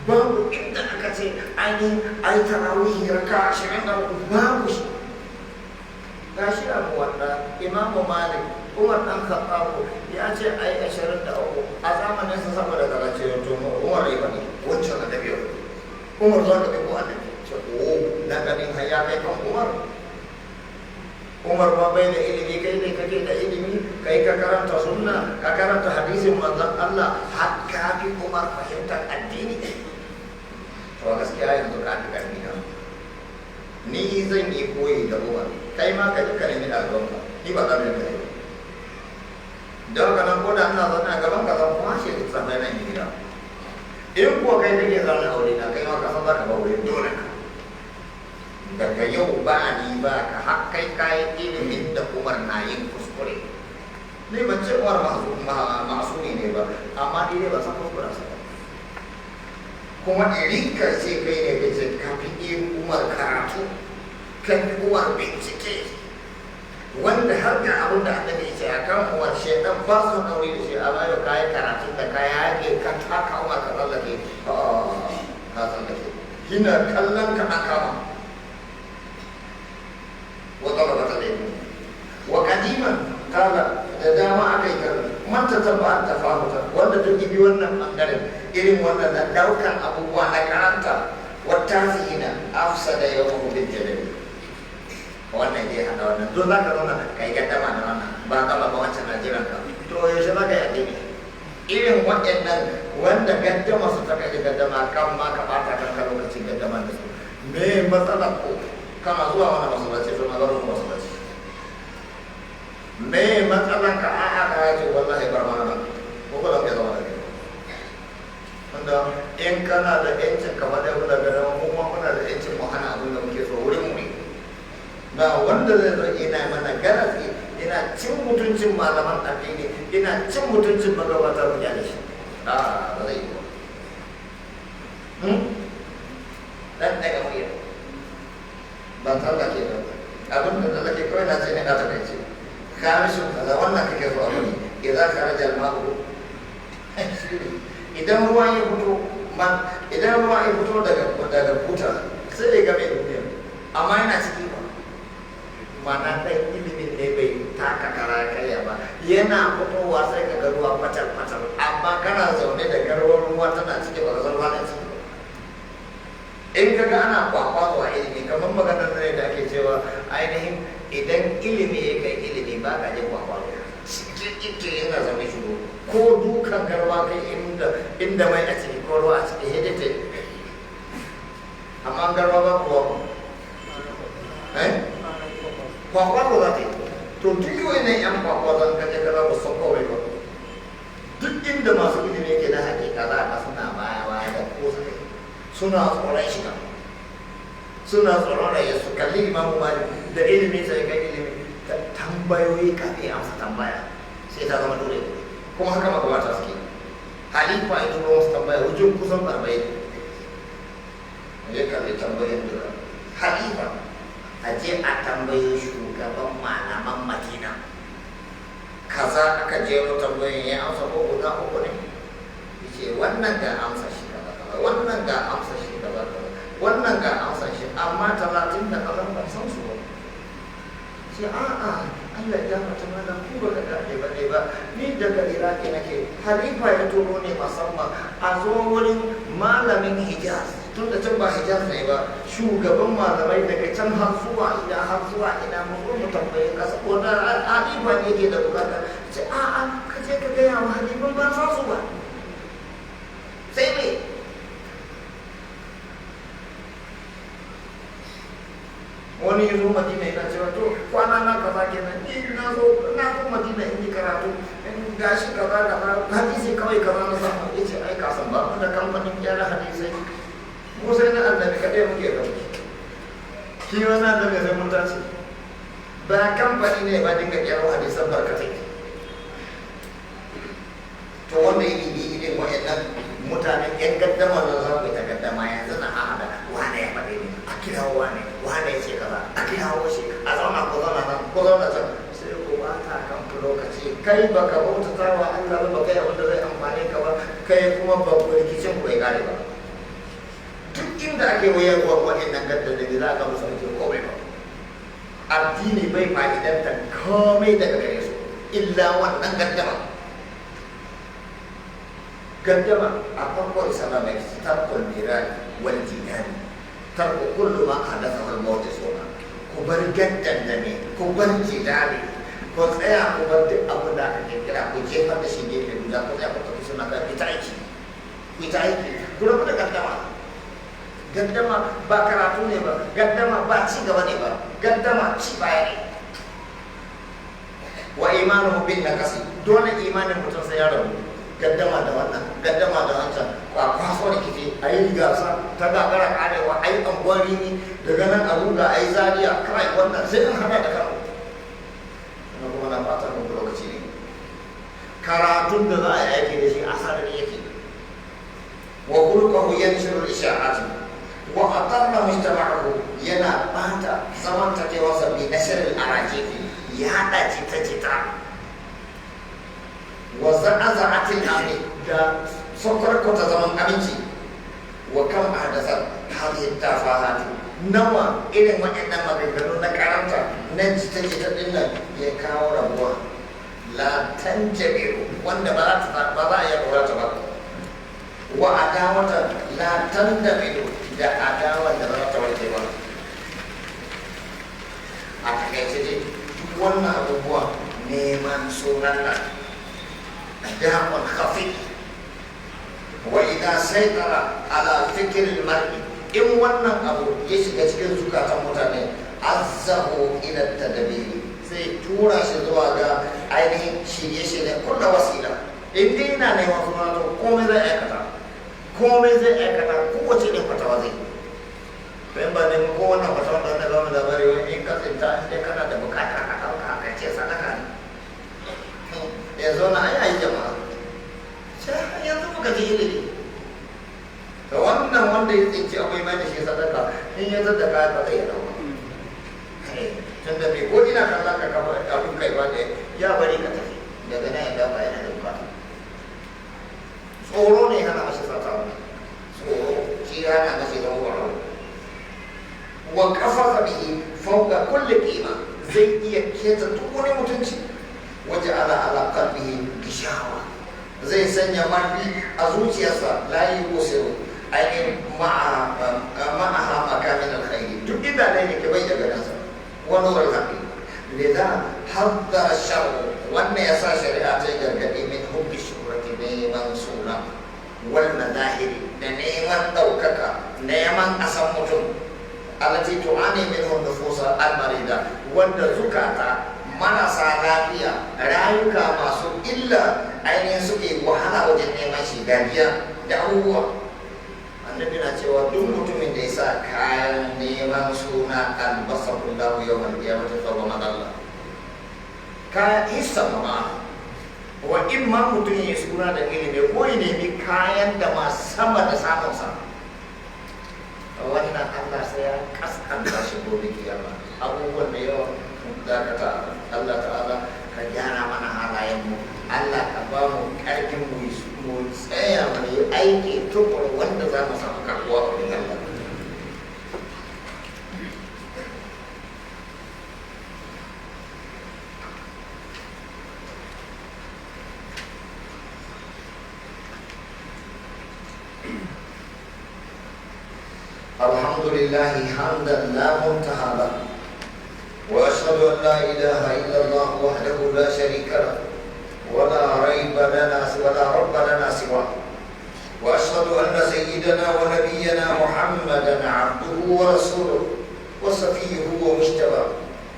Babu inda aka ce ainihin ai tarawihi raka 23 babu shi. Gashi abu wanda Imamu Malik Umar ɗan Khattab ya ce ai 23 a zamanin sa saboda kaza ce to Umar ya faɗi wancan annabi Umar za ka bi ko annabi ce o na ganin har ya kai kan Umar. Umar ma bai da ilimi, kai ne kake da ilimi, kai ka karanta sunna, ka karanta hadisin manzon Allah har Ka fi Umar fahimtar addini? To gaskiya yanzu ka fi karfi na. Ni zan yi koyi da Umar, kai ma ka ji ka nemi ɗalibanka, ni ba za mu yi ba. Don haka nan ko da ina zaune a gaban ka zan kwashe littattafai nan yi gida. In kuwa kai kake zaune a wurina, kai ma ka san za ka ba wurin dole ka. Daga yau ba ni ba ka har kai kayi ilimin da Umar na yin kuskure. Ni ban ce Umar ma'asumi ne ba, amma ni dai ban san kuskurensa ba. Kuma irin ka ce kai ne ka ce ka fi Umar karatu, ka fi Umar bincike, wanda har ga abin da annabi ya ce a kan Umar shaidan ba su daure da shi, amma yau kayi karatun da kaya yake ka taka Umar ka tsallake, ka tsallake. Hina kallon ka an kama. Wa talabata ilmi. Wa qadiman qala da dama akai karatu man tatabba tafahuta wanda duk bi wannan bangaren irin wannan na daukan abubuwa na karanta watazina afsada yawmahu bil jadali. Wannan zai hada wannan don zaka zauna kai gaddama da wannan ba gama ba wancan na jiran ka, to yaushe zaka yi addini? Irin waɗannan wanda gaddama su ta kai gaddama kan ma ka bata kanka lokacin gaddama da su. Me matsalar ko kana zuwa wani masallaci to na bar masallaci. Me matsalan ka? A'a ka ce wallahi bar mana nan ko ba za ka zama da kai. Wanda in kana da yancin ka faɗi abin da ga dama, mu ma muna da yancin mu hana abin da muke so wurin mu ne. Ba wanda zai zo ina mana garatsi, ina cin mutuncin malaman addini, ina cin mutuncin magabata mu kyale shi. A ba zai yi ba. Dan daga murya. Ban tsallake ba. Abin da tsallake kawai na ce ne na takaice. Khamisun kaza wannan kake so abu ne. Idza kharaja al-ma'u. Idan ruwa ya fito, idan ruwa ya fito daga buta sai ya game duniya. Amma yana ciki ba. Ma'ana ɗan ilimin ne bai taka kara karya ba. Yana fitowa sai ka ga ruwa fatal fatal. Amma kana zaune da garwar ruwa tana ciki ba ka san ruwa na ciki ba. In ka ga ana kwakwazo a ilimi kamar maganar ne da ake cewa ainihin idan ilimi ya kai ilimi ba ka je kwakwazo. Cikin ike yana zaune shigo ko dukan garwa kai inda mai a ciki ko ruwa a ciki sai dai. Amma garwa ba kuwa kwakwazo za ta yi. To duk wannan yan kwakwazon ka je ka za ba san kawai ba. Duk inda masu ilimi ke na hakika za ka suna baya baya da ko suka yi. Suna tsoron shiga, suna tsoron rayu su kalli Imamu Malik da ilimi sai kai ilimi tambayoyi kafin amsa tambaya sai ta zama dole. Kuma haka magabata suke. Halifa ya turo musu tambaya wajen kusan 40 ya kalli tambayoyin duka. Halifa a je a tambayo shugaban malaman Madina kaza, aka jero tambayoyin ya amsa ko guda 3 ne. Yace wannan ga amsa shi kaza kaza, wannan ga amsa shi kaza kaza, wannan ga amsa shi, amma 30 da kaza ban san su ba. Ce a'a Allah ya mata malam ku baka gane ba ne ba, ni daga Iraki nake, halifa ya turo ne musamman a zo wurin malamin Hijaz, tun da can ba Hijaz ne ba, shugaban malamai daga can har zuwa ina har zuwa ina mu zo mu tambaye ka saboda halifa ne ke da bukata. Ce a'a ka je ka gaya wa halifan ban san su ba. Sai me? Wani ya zo Madina yana cewa to kwana na kaza kenan, ni na zo Madina in yi karatu in gashi kaza kaza hadisi kawai kaza na samu. Yace ai ka san ba mu da kamfanin gyara hadisai, mu sai na annabi kadai muke ɗauki. Shi wani annabi sai mun tashi ba kamfani ne ba dinga gyara hadisan barkatai. To wanda ilimi irin wa'annan mutanen yan gaddama da za ku yi ta gaddama yanzu na ahada wane ya faɗi ne a kirawo wane, wane ya ce kaza a kirawo shi, a zauna ko zauna nan ko zauna can, sai ku bata kan ku lokaci. Kai baka bautata wa Allah ba, kai abin da zai amfane ka ba, kai kuma ba ku rikicin ku bai kare ba. Duk inda ake wayarwa waɗannan gaddada za ka musu ake komai ba. Addini bai fa'idanta komai daga gare su illa wannan gaddama. Gaddama a farko isala mai tarkul mirari wal jidali tarku kullu ma ahdatha wal mawt suna. Ku bar gaddan da ne, ku bar jidali, ku tsaya ku bar duk abin da aka kirkira, ku jefar da shi gefe guda, ku tsaya ku tafi suna kai fita aiki. Ku ta aiki, ku rabu da gaddama. Gaddama ba karatu ne ba, gaddama ba ci gaba ne ba, gaddama ci baya ne. Wa imanuhu bin naqasi, dole imanin mutum sai ya rabu. Gaddama da wannan, gaddama da wancan, kwakwaso rikici, a yi gasa ta gagara karewa, a yi anguwar rini, daga nan a ruga a yi zariya, kai wannan sai in hada da Kano. Wannan kuma na fata muku lokaci ne. Karatun da za a yi aiki da shi a sarari yake. Wa khuluquhu yanshiru al-isha'ati wa atarra mujtama'ahu, yana bata zamantakewarsa bi nashr al-arajifi, ya haɗa jita-jita. Wa za'aza'atil amni, da sakarkota zaman aminci. Wa kam ahdathat hadhihi tafahati, nawa irin waɗannan maganganu na karanta na jita-jita ɗin nan ya kawo rabuwa la tanjabiru, wanda ba za ba za a iya lura ta ba. Wa adawata la tandabiru, da adawa da ba za ta warke ba. A takaice dai duk wannan abubuwa neman sunan nan da'un khafi. Wa idza saytara ala fikr al-mar'i, in wannan abu ya shiga cikin zukatan mutane, azzahu ila tadbiri, sai tura shi zuwa ga ainihin shirye-shirye kulla wasila. In dai yana neman suna to komai zai aikata, komai zai aikata, kowace irin fatawa zai. To in ba neman ko wannan fatawa da wannan bamu labari, wani in ka tsinta in dai kana da bukata ka ɗauka ka ce sadaka ne. Yanzu na ai ayi jama'a sai yanzu muka ji ilimi. To wannan wanda ya tsinci akwai mai da shi sadaka, in ya zadda kaya ba zai ya ɗauka. Tunda bai ko ina kallon ka kafa abin kai ba ne ya bari ka tafi, daga nan ya dauka yana da bukata. Tsoro ne hana mashi sata, wannan tsoro shi hana mashi zama ƙwararru. Wa kafaza bihi fawqa kulli qima, zai iya keta duk wani mutunci. Waje ala ala qalbihi gishawa, zai sanya marfi a zuciyarsa, la yusiru ainihin ma'aha makamin alkhairi, duk inda ne ke bai daga nasa wa nurul haqi. Lidha haddara shar'u, wannan yasa shari'a ta gargadi min hubbi shuhrati, neman suna, wal madahiri, da neman ɗaukaka, neman asan mutum, allati tu'ani minhu nufusa al-marida, wanda zukata marasa lafiya, rayuka masu illa ainihin suke wahala wajen neman shi, dariya da abubuwa. Annabi na cewa duk mutumin da ya sa kayan neman suna, albasakullahu yawmal qiyamati thawba madalla, kaya hissa ma wa in ma mutum ya suna da ilimi ko ya nemi kayan da ma sama da samunsa, wannan Allah sai ya kaskanta shi gobe kiyama. Abubuwan da yawa dakata. Allah ta'ala ka gyara mana halayenmu, Allah ka ba mu karfin mu mu tsaya mu yi aiki tukur wanda za mu samu karbuwa a wurin Allah. الحمد لله حمدا لا منتهى له، واشهد ان لا اله الا الله وحده لا شريك له، ولا ريب لنا ولا رب لنا سواه، واشهد ان سيدنا ونبينا محمدا عبده ورسوله وصفيه ومجتباه،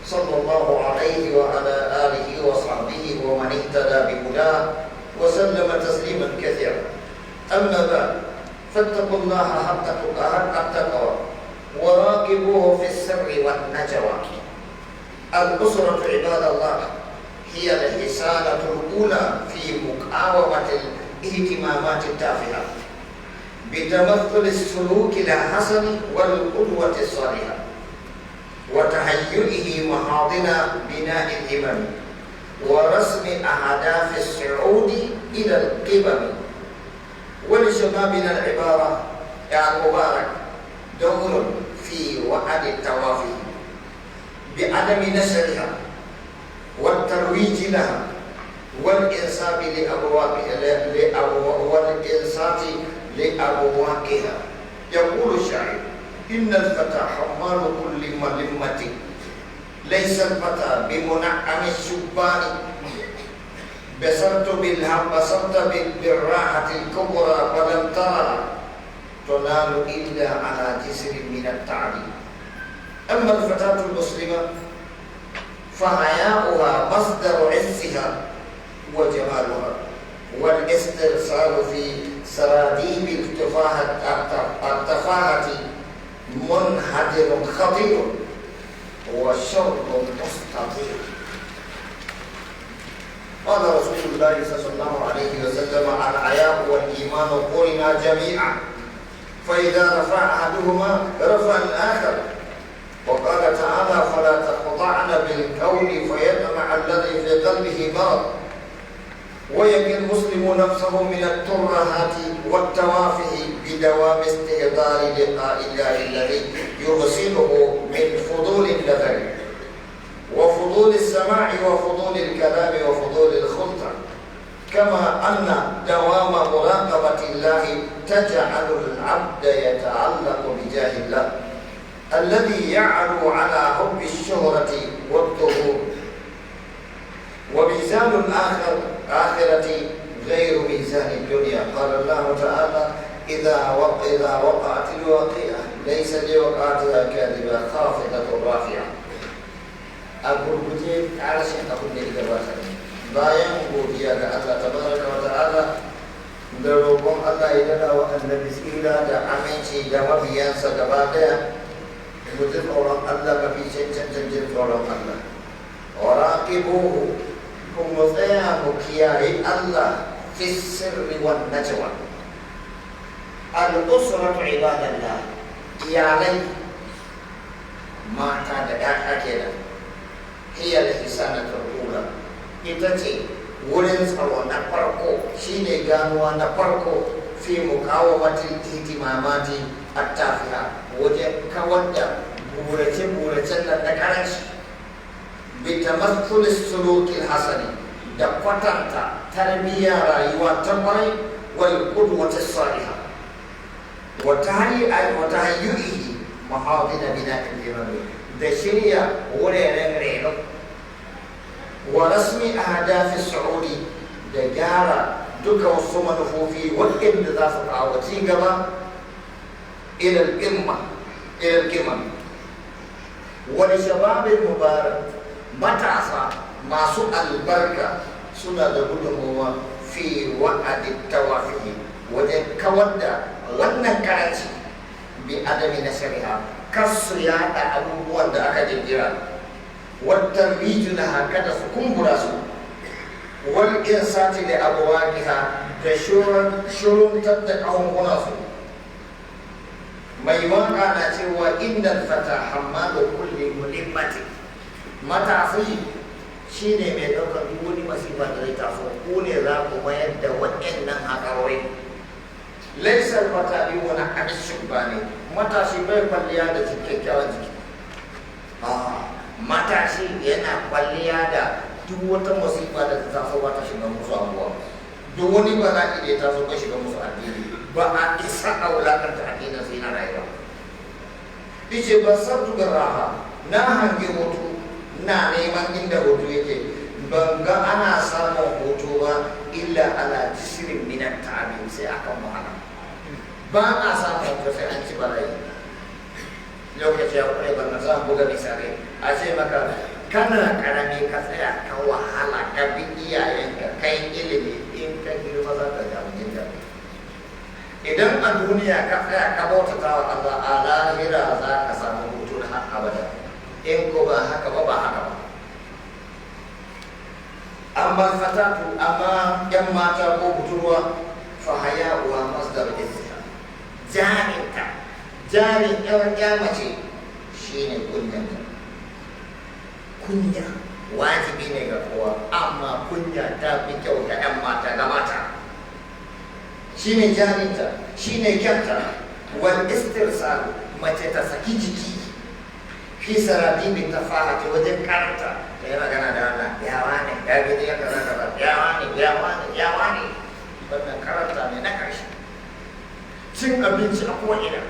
صلى الله عليه وعلى اله وصحبه ومن اهتدى بهداه وسلم تسليما كثيرا. اما بعد، فاتقوا الله حق التقوى وراقبوه في السر والنجوى. الأسرة عباد الله هي الحصانة الأولى في مقاومة الاهتمامات التافهة بتمثل السلوك الحسن والقدوة الصالحة وتهيئه محاضن بناء الهمم ورسم أهداف الصعود إلى القمم. ولشبابنا العبارة المبارك دور في وعد التوافي بعدم نشرها والترويج لها والإنصات لأبواقها. يقول الشاعر: إن الفتى حمال كل ملمة، ليس الفتى بمنعم الشبان، بصرت بصرت بالراحة الكبرى فلم ترى تنال إلا على جسر من التعب. أما الفتاة المسلمة فحياؤها مصدر عزها وجمالها، والاسترسال في سراديب التفاهة منحدر خطير وشر مستطير. قال رسول الله صلى الله عليه وسلم: الحياء والإيمان قرنا جميعا، فإذا رفع أحدهما رفع الآخر. وقال تعالى: فلا تخضعن بالقول فيطمع الذي في قلبه مرض. ويقي المسلم نفسه من الترهات والتوافه بدوام استهدار لقاء الله الذي يغسله من فضول النظر وفضول السماع وفضول الكلام وفضول الخلطة، كما أن دوام مراقبة الله تجعل العبد يتعلق بجاه الله الذي يعلو على حب الشهرة والظهور. وميزان الآخرة غير ميزان الدنيا. قال الله تعالى: إذا وقعت الواقعة ليس لوقعتها كاذبة خافضة رافعة. A gurguje ƙarashin abin da ya gabata ne bayan godiya ga Allah tabaraka wa ta'ala da roƙon Allah ya dada wa annabi tsira da aminci da mabiyansa gaba daya. Mu ji tsoron Allah mafi cancantan jin tsoron Allah. Wa raqibuhu, kuma tsaya mu kiyaye Allah fi sirri wan najwa. Al-usratu ibadallah, iyalai mata da ƴaƴa kenan, hiya al-hisanatul ula, ita ce wurin tsaro na farko, shine ganuwa na farko fi muqawamatil ihtimamati at-tafiha, wajen kawar da burace-buracen nan na karanci, bi tamassul sulukil hasani, da kwatanta tarbiyya rayuwa ta kwarai, wal qudwati salihah wa tahayyuhi mahadina bina'il imami, da shirya wuraren reno, wa rasmi ahdafi su'udi, da gyara duka wasu manufofi waɗanda za su kawo ci gaba ilal qimma ilal qimma. Wani shababin mubarak, matasa masu albarka suna da gudunmawa fi wa'adi tawafihi, wajen kawar da wannan karanci bi adami na shari'a, kar su yaɗa abubuwan da aka jirgira, wata rijuna haka da su kumbura su, wal insati da abuwaqiha, da shuruntar da ƙahungunan su. Mai waka na cewa innal fata hammalu kulli mulimmati, matafi shine mai ɗaukar duk wani masifa da zai taso, ku ne za ku mayar da waɗannan haƙarori. Laisar fata bi wani abishin ba ne, matashi bai kwalliya da kyakkyawan jiki. Matashi yana kwalliya da duk wata masifa da ta taso ba ta shiga musu abuwa, duk wani bala'i da ya taso ba shiga musu addini, ba a isa a wulakanta addinin sai na rayuwa. Ice ban san tugar raha, na hange hutu, na neman inda hutu yake, ban ga ana samun hutu ba illa ala jisirin minan ta'abi, sai akan wahala. Ba a samun hutu sai an ci bala'i. Lokaci ya kwaye ban na buga misali a ce maka kana karami ka tsaya ka wahala ka bi iyayenka kai ilimi, in ka girma za ka samu jin daɗi. Idan a duniya ka tsaya ka bautata wa Allah, a lahira za ka samu hutu na har abada. In ko ba haka ba, ba haka ba. Amma fatatu, amma yan mata ko budurwa, fa haya'uha masdar izza, jarinta, jarin yar ya mace shine kunyanta. Kunya wajibi ne ga kowa, amma kunya ta fi kyau ga yan mata, ga mata. Shine jarinta, shine kyanta. Wal istirsal, mace ta saki jiki fi saradibi tafahati, wajen karanta ta yi magana da wannan ya wane ya gani ya kaza kaza, ya wane ya wane ya wane, wannan karanta ne na karshe. Cin abinci a ko'ina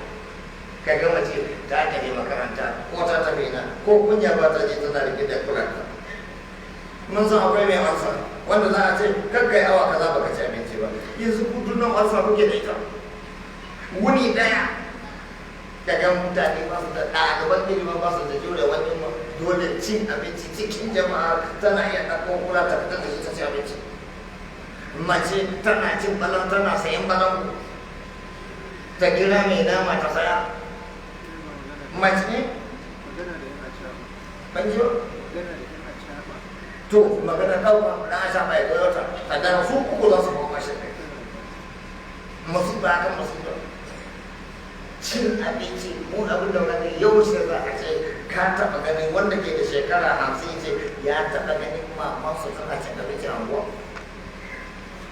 ka ga mace ta tafi makaranta ko ta tafi na ko kunya ba ta je, tana rike da kuranta. Mun san akwai mai ulcer wanda za a ce kar kai awa kaza baka ci abinci ba. Yanzu ku duk nan ulcer kuke da ita. Wuni daya kaga mutane ba su da ɗaliban ilimi ba su da jure wani dole cin abinci cikin jama'a, tana iya ɗauko kura ta fitar da shi ta ci abinci. Mace tana cin balan, tana sayan balan, ta kira mai nama ta saya. Mace ne ban ji ba to magana ɗauka na a mai Toyota a da su uku za su koma shi masifa kan masifa. Cin abinci mu abin da wani yau sai za a ce ka taɓa ganin wanda ke da shekara 50 ce ya taɓa ganin mamansu tana cin abinci a unguwa.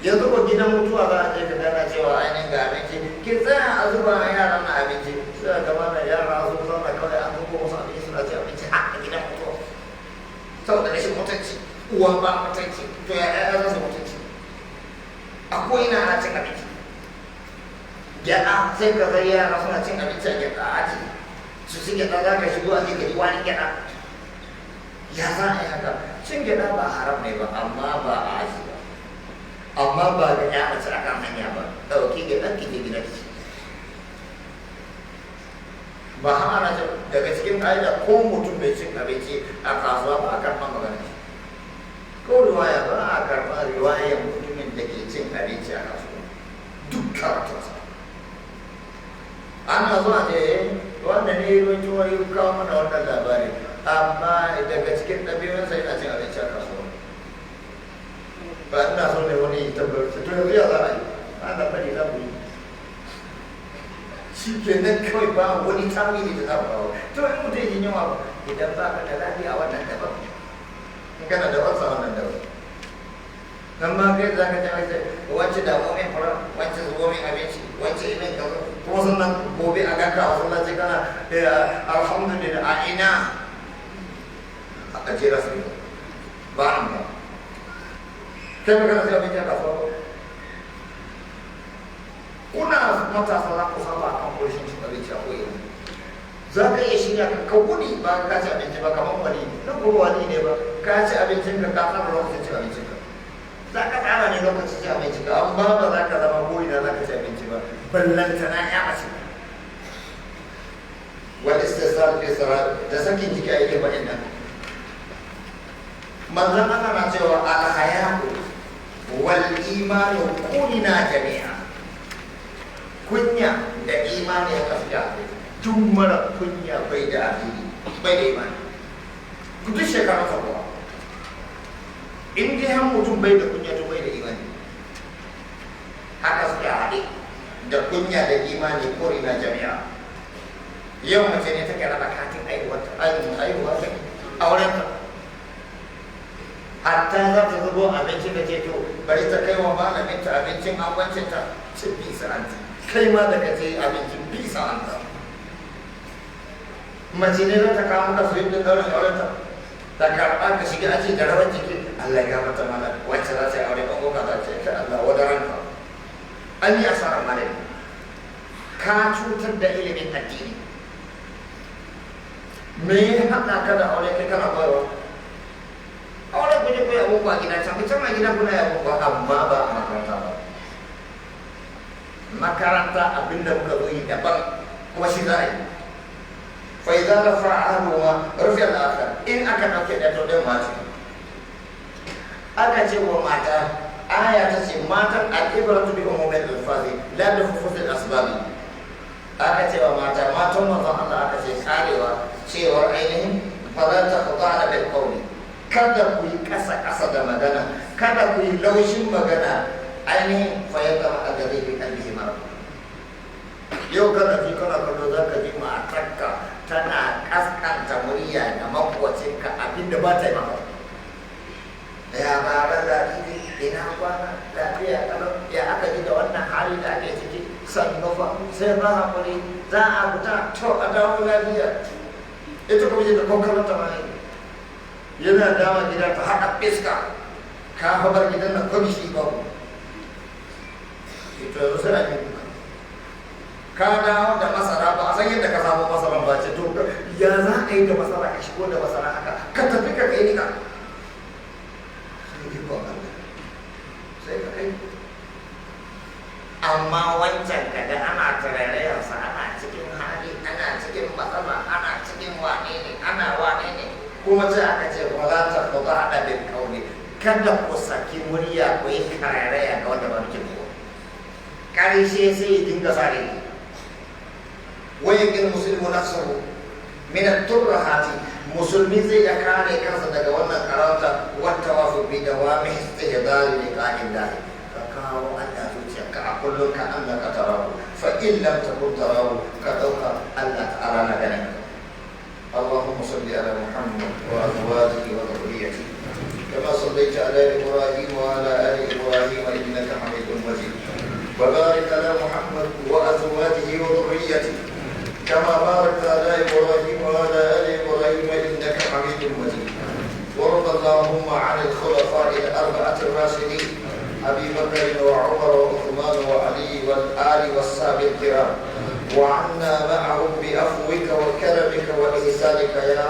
Yanzu ko gidan mutuwa za a je ka gana cewa ainihin ga abinci, ki tsaya a zuba a yaran na abinci, sai ga mana yara sun zauna kawai an zubo musu abinci suna ci abinci a gidan mutuwa saboda rashin mutunci. Uwa ba mutunci, to ya ƴaƴa za su mutunci? A ko'ina ana cin abinci gyaɗa, sai ka zai yara suna cin abinci a gyaɗa a aji su ci gyaɗa, za ka shigo a ka ji wani gyaɗa. Ya za a yi haka? Cin gyaɗa ba haram ne ba, amma ba a aji ba, amma ba ga ya mace akan hanya ba. Ɗauki gyaɗan ki je gida ki ci. Ba hana ce daga cikin ƙa'ida ko mutum bai cin abinci a kasuwa ba a karɓar magana shi ko riwaya ba a karɓar riwayar mutumin da ke cin abinci a kasuwa duk karatunsa. Ana zuwa ne wanda ne yawanci wani kawo mana wannan labari, amma daga cikin ɗabi'unsa yana cin abinci a kasuwa. Ba ina so ne wani tambayar to yanzu ya za a yi, ana bari za mu yi shi kenan kawai, ba wani tawili da za ku kawo. To in mutum yin yunwa, idan ba ka da lafiya wannan daban, in kana da wasa wannan daban. Nan ma kai za ka ci abinci, wance damu min fura, wance zubo min abinci, wance yi min kaza, kuma sannan gobe a ganka a masallaci kana alhamdulillah. A ina a jera su ba an ba kai ba kana sai abinci a kasuwa ba. Kuna matasa za ku saba kan kurshin cin abinci a ko'ina. Za ka iya shirya ka wuni ba ka ci abinci ba kamar wani na kuma wani ne ba ka ci abincin ka, ka tsara lokacin cin abincin ka, za ka tsara ne lokacin cin abincin ka, amma ba za ka zama ko'ina za ka ci abinci ba, ballantana ya mace. Wal istisal fi salat, da sakin jiki a irin waɗannan. Manzon Allah na cewa al haya'u wal imanu kunina jami'a. Kunya da imani ya kasu. Duk mara kunya bai da addini, bai da imani. Ku duk shekaru kuwa in dai har mutum bai da kunya to bai da imani. Haka suke haɗe da kunya da imani ko ina jami'a. Yau mace ne take raba katin aihuwa ta aurenta, hatta za ta zubo abinci da ce to bari ta kai wa malaminta abincin angwancinta, ci bisa anti, kai ma da ka ce abincin bisa anta. Mace ne za ta kawo maka su yi ɗin ɗaurin aurenta, ta karɓa ka shiga aji da rawar jiki, Allah ya gafarta mana, wacce za ta yi aure ɓango ka za ta ce Allah wadaranka. An yi asarar malami, ka cutar da ilimin addini. Me ya haɗa ka da aure? Kai kana koyarwa aure, ku je ku yi abubuwa gida can, ku can a gida kuna yi abubuwa, amma ba a makaranta ba. Makaranta abinda muka zo yi daban, kuma shi za a yi. Fa idza rafa'a ahaduhuma rufi'a al-akhar, in aka dauke da to ɗayan mace aka ce wa mata, aya ta ce matan al-ibratu bi umumil alfazi la bi khususil asbabi. Aka ce wa mata, matan manzon Allah aka ce karewa cewar ainihin fala taqta'na bil qawli, kada ku yi kasa kasa da magana, kada ku yi laushin magana, ainihin fa yatama alladhi bi qalbihi marad. Yau kana ji kana kallo za ka ji matarka tana kaskanta murya da makwacinka abinda ba ta yi maka. Ya baban ladidi, ina kwana lafiya kalau, ya aka ji da wannan hali da ake ciki? Sannu fa, sai ba hakuri, za a fita, to a dawo lafiya. Ita kuma ce da kokarin ta mai yana dama gida ta haɗa fiska, ka fa bar gidan nan kwamishi babu ito, yanzu sai a yi kuka. Ka dawo da masara, ba a san yadda ka samu masaran ba, ce to ya za a yi da masara, ka shigo da masara haka, ka tafi ka kai nika. Sai ka kai. Amma wancan kaga ana tarairayarsa, ana cikin hali, ana cikin matsala, ana cikin wane ne, ana wane ne, kuma sai aka ce wala ta kuka haɗa bin kauli, kada ku saki murya ku yi karairaya ga wanda ba mutum ba. Ƙarshe sai ya dinga sare. Wayakin musulmu nafsahu min at-turhati, musulmi zai ya kare kansa daga wannan karanta wata wasu bi dawami istihdari liqa'illahi. Ka kawo Allah zuciyarka a kullum ka Allah ka tarahu, fa in lam takun tarahu, ka dauka Allah ta'ala na ganin ka. اللهم صل على محمد وازواجه وذريته كما صليت على ابراهيم وعلى ال ابراهيم انك حميد مجيد، وبارك على محمد وازواجه وذريته كما باركت على ابراهيم وعلى ال ابراهيم انك حميد مجيد. وارض اللهم عن الخلفاء الاربعه الراشدين ابي بكر وعمر وعثمان وعلي والال والصحابه الكرام، وعنا معهم بعفوك وكرمك وإحسانك يا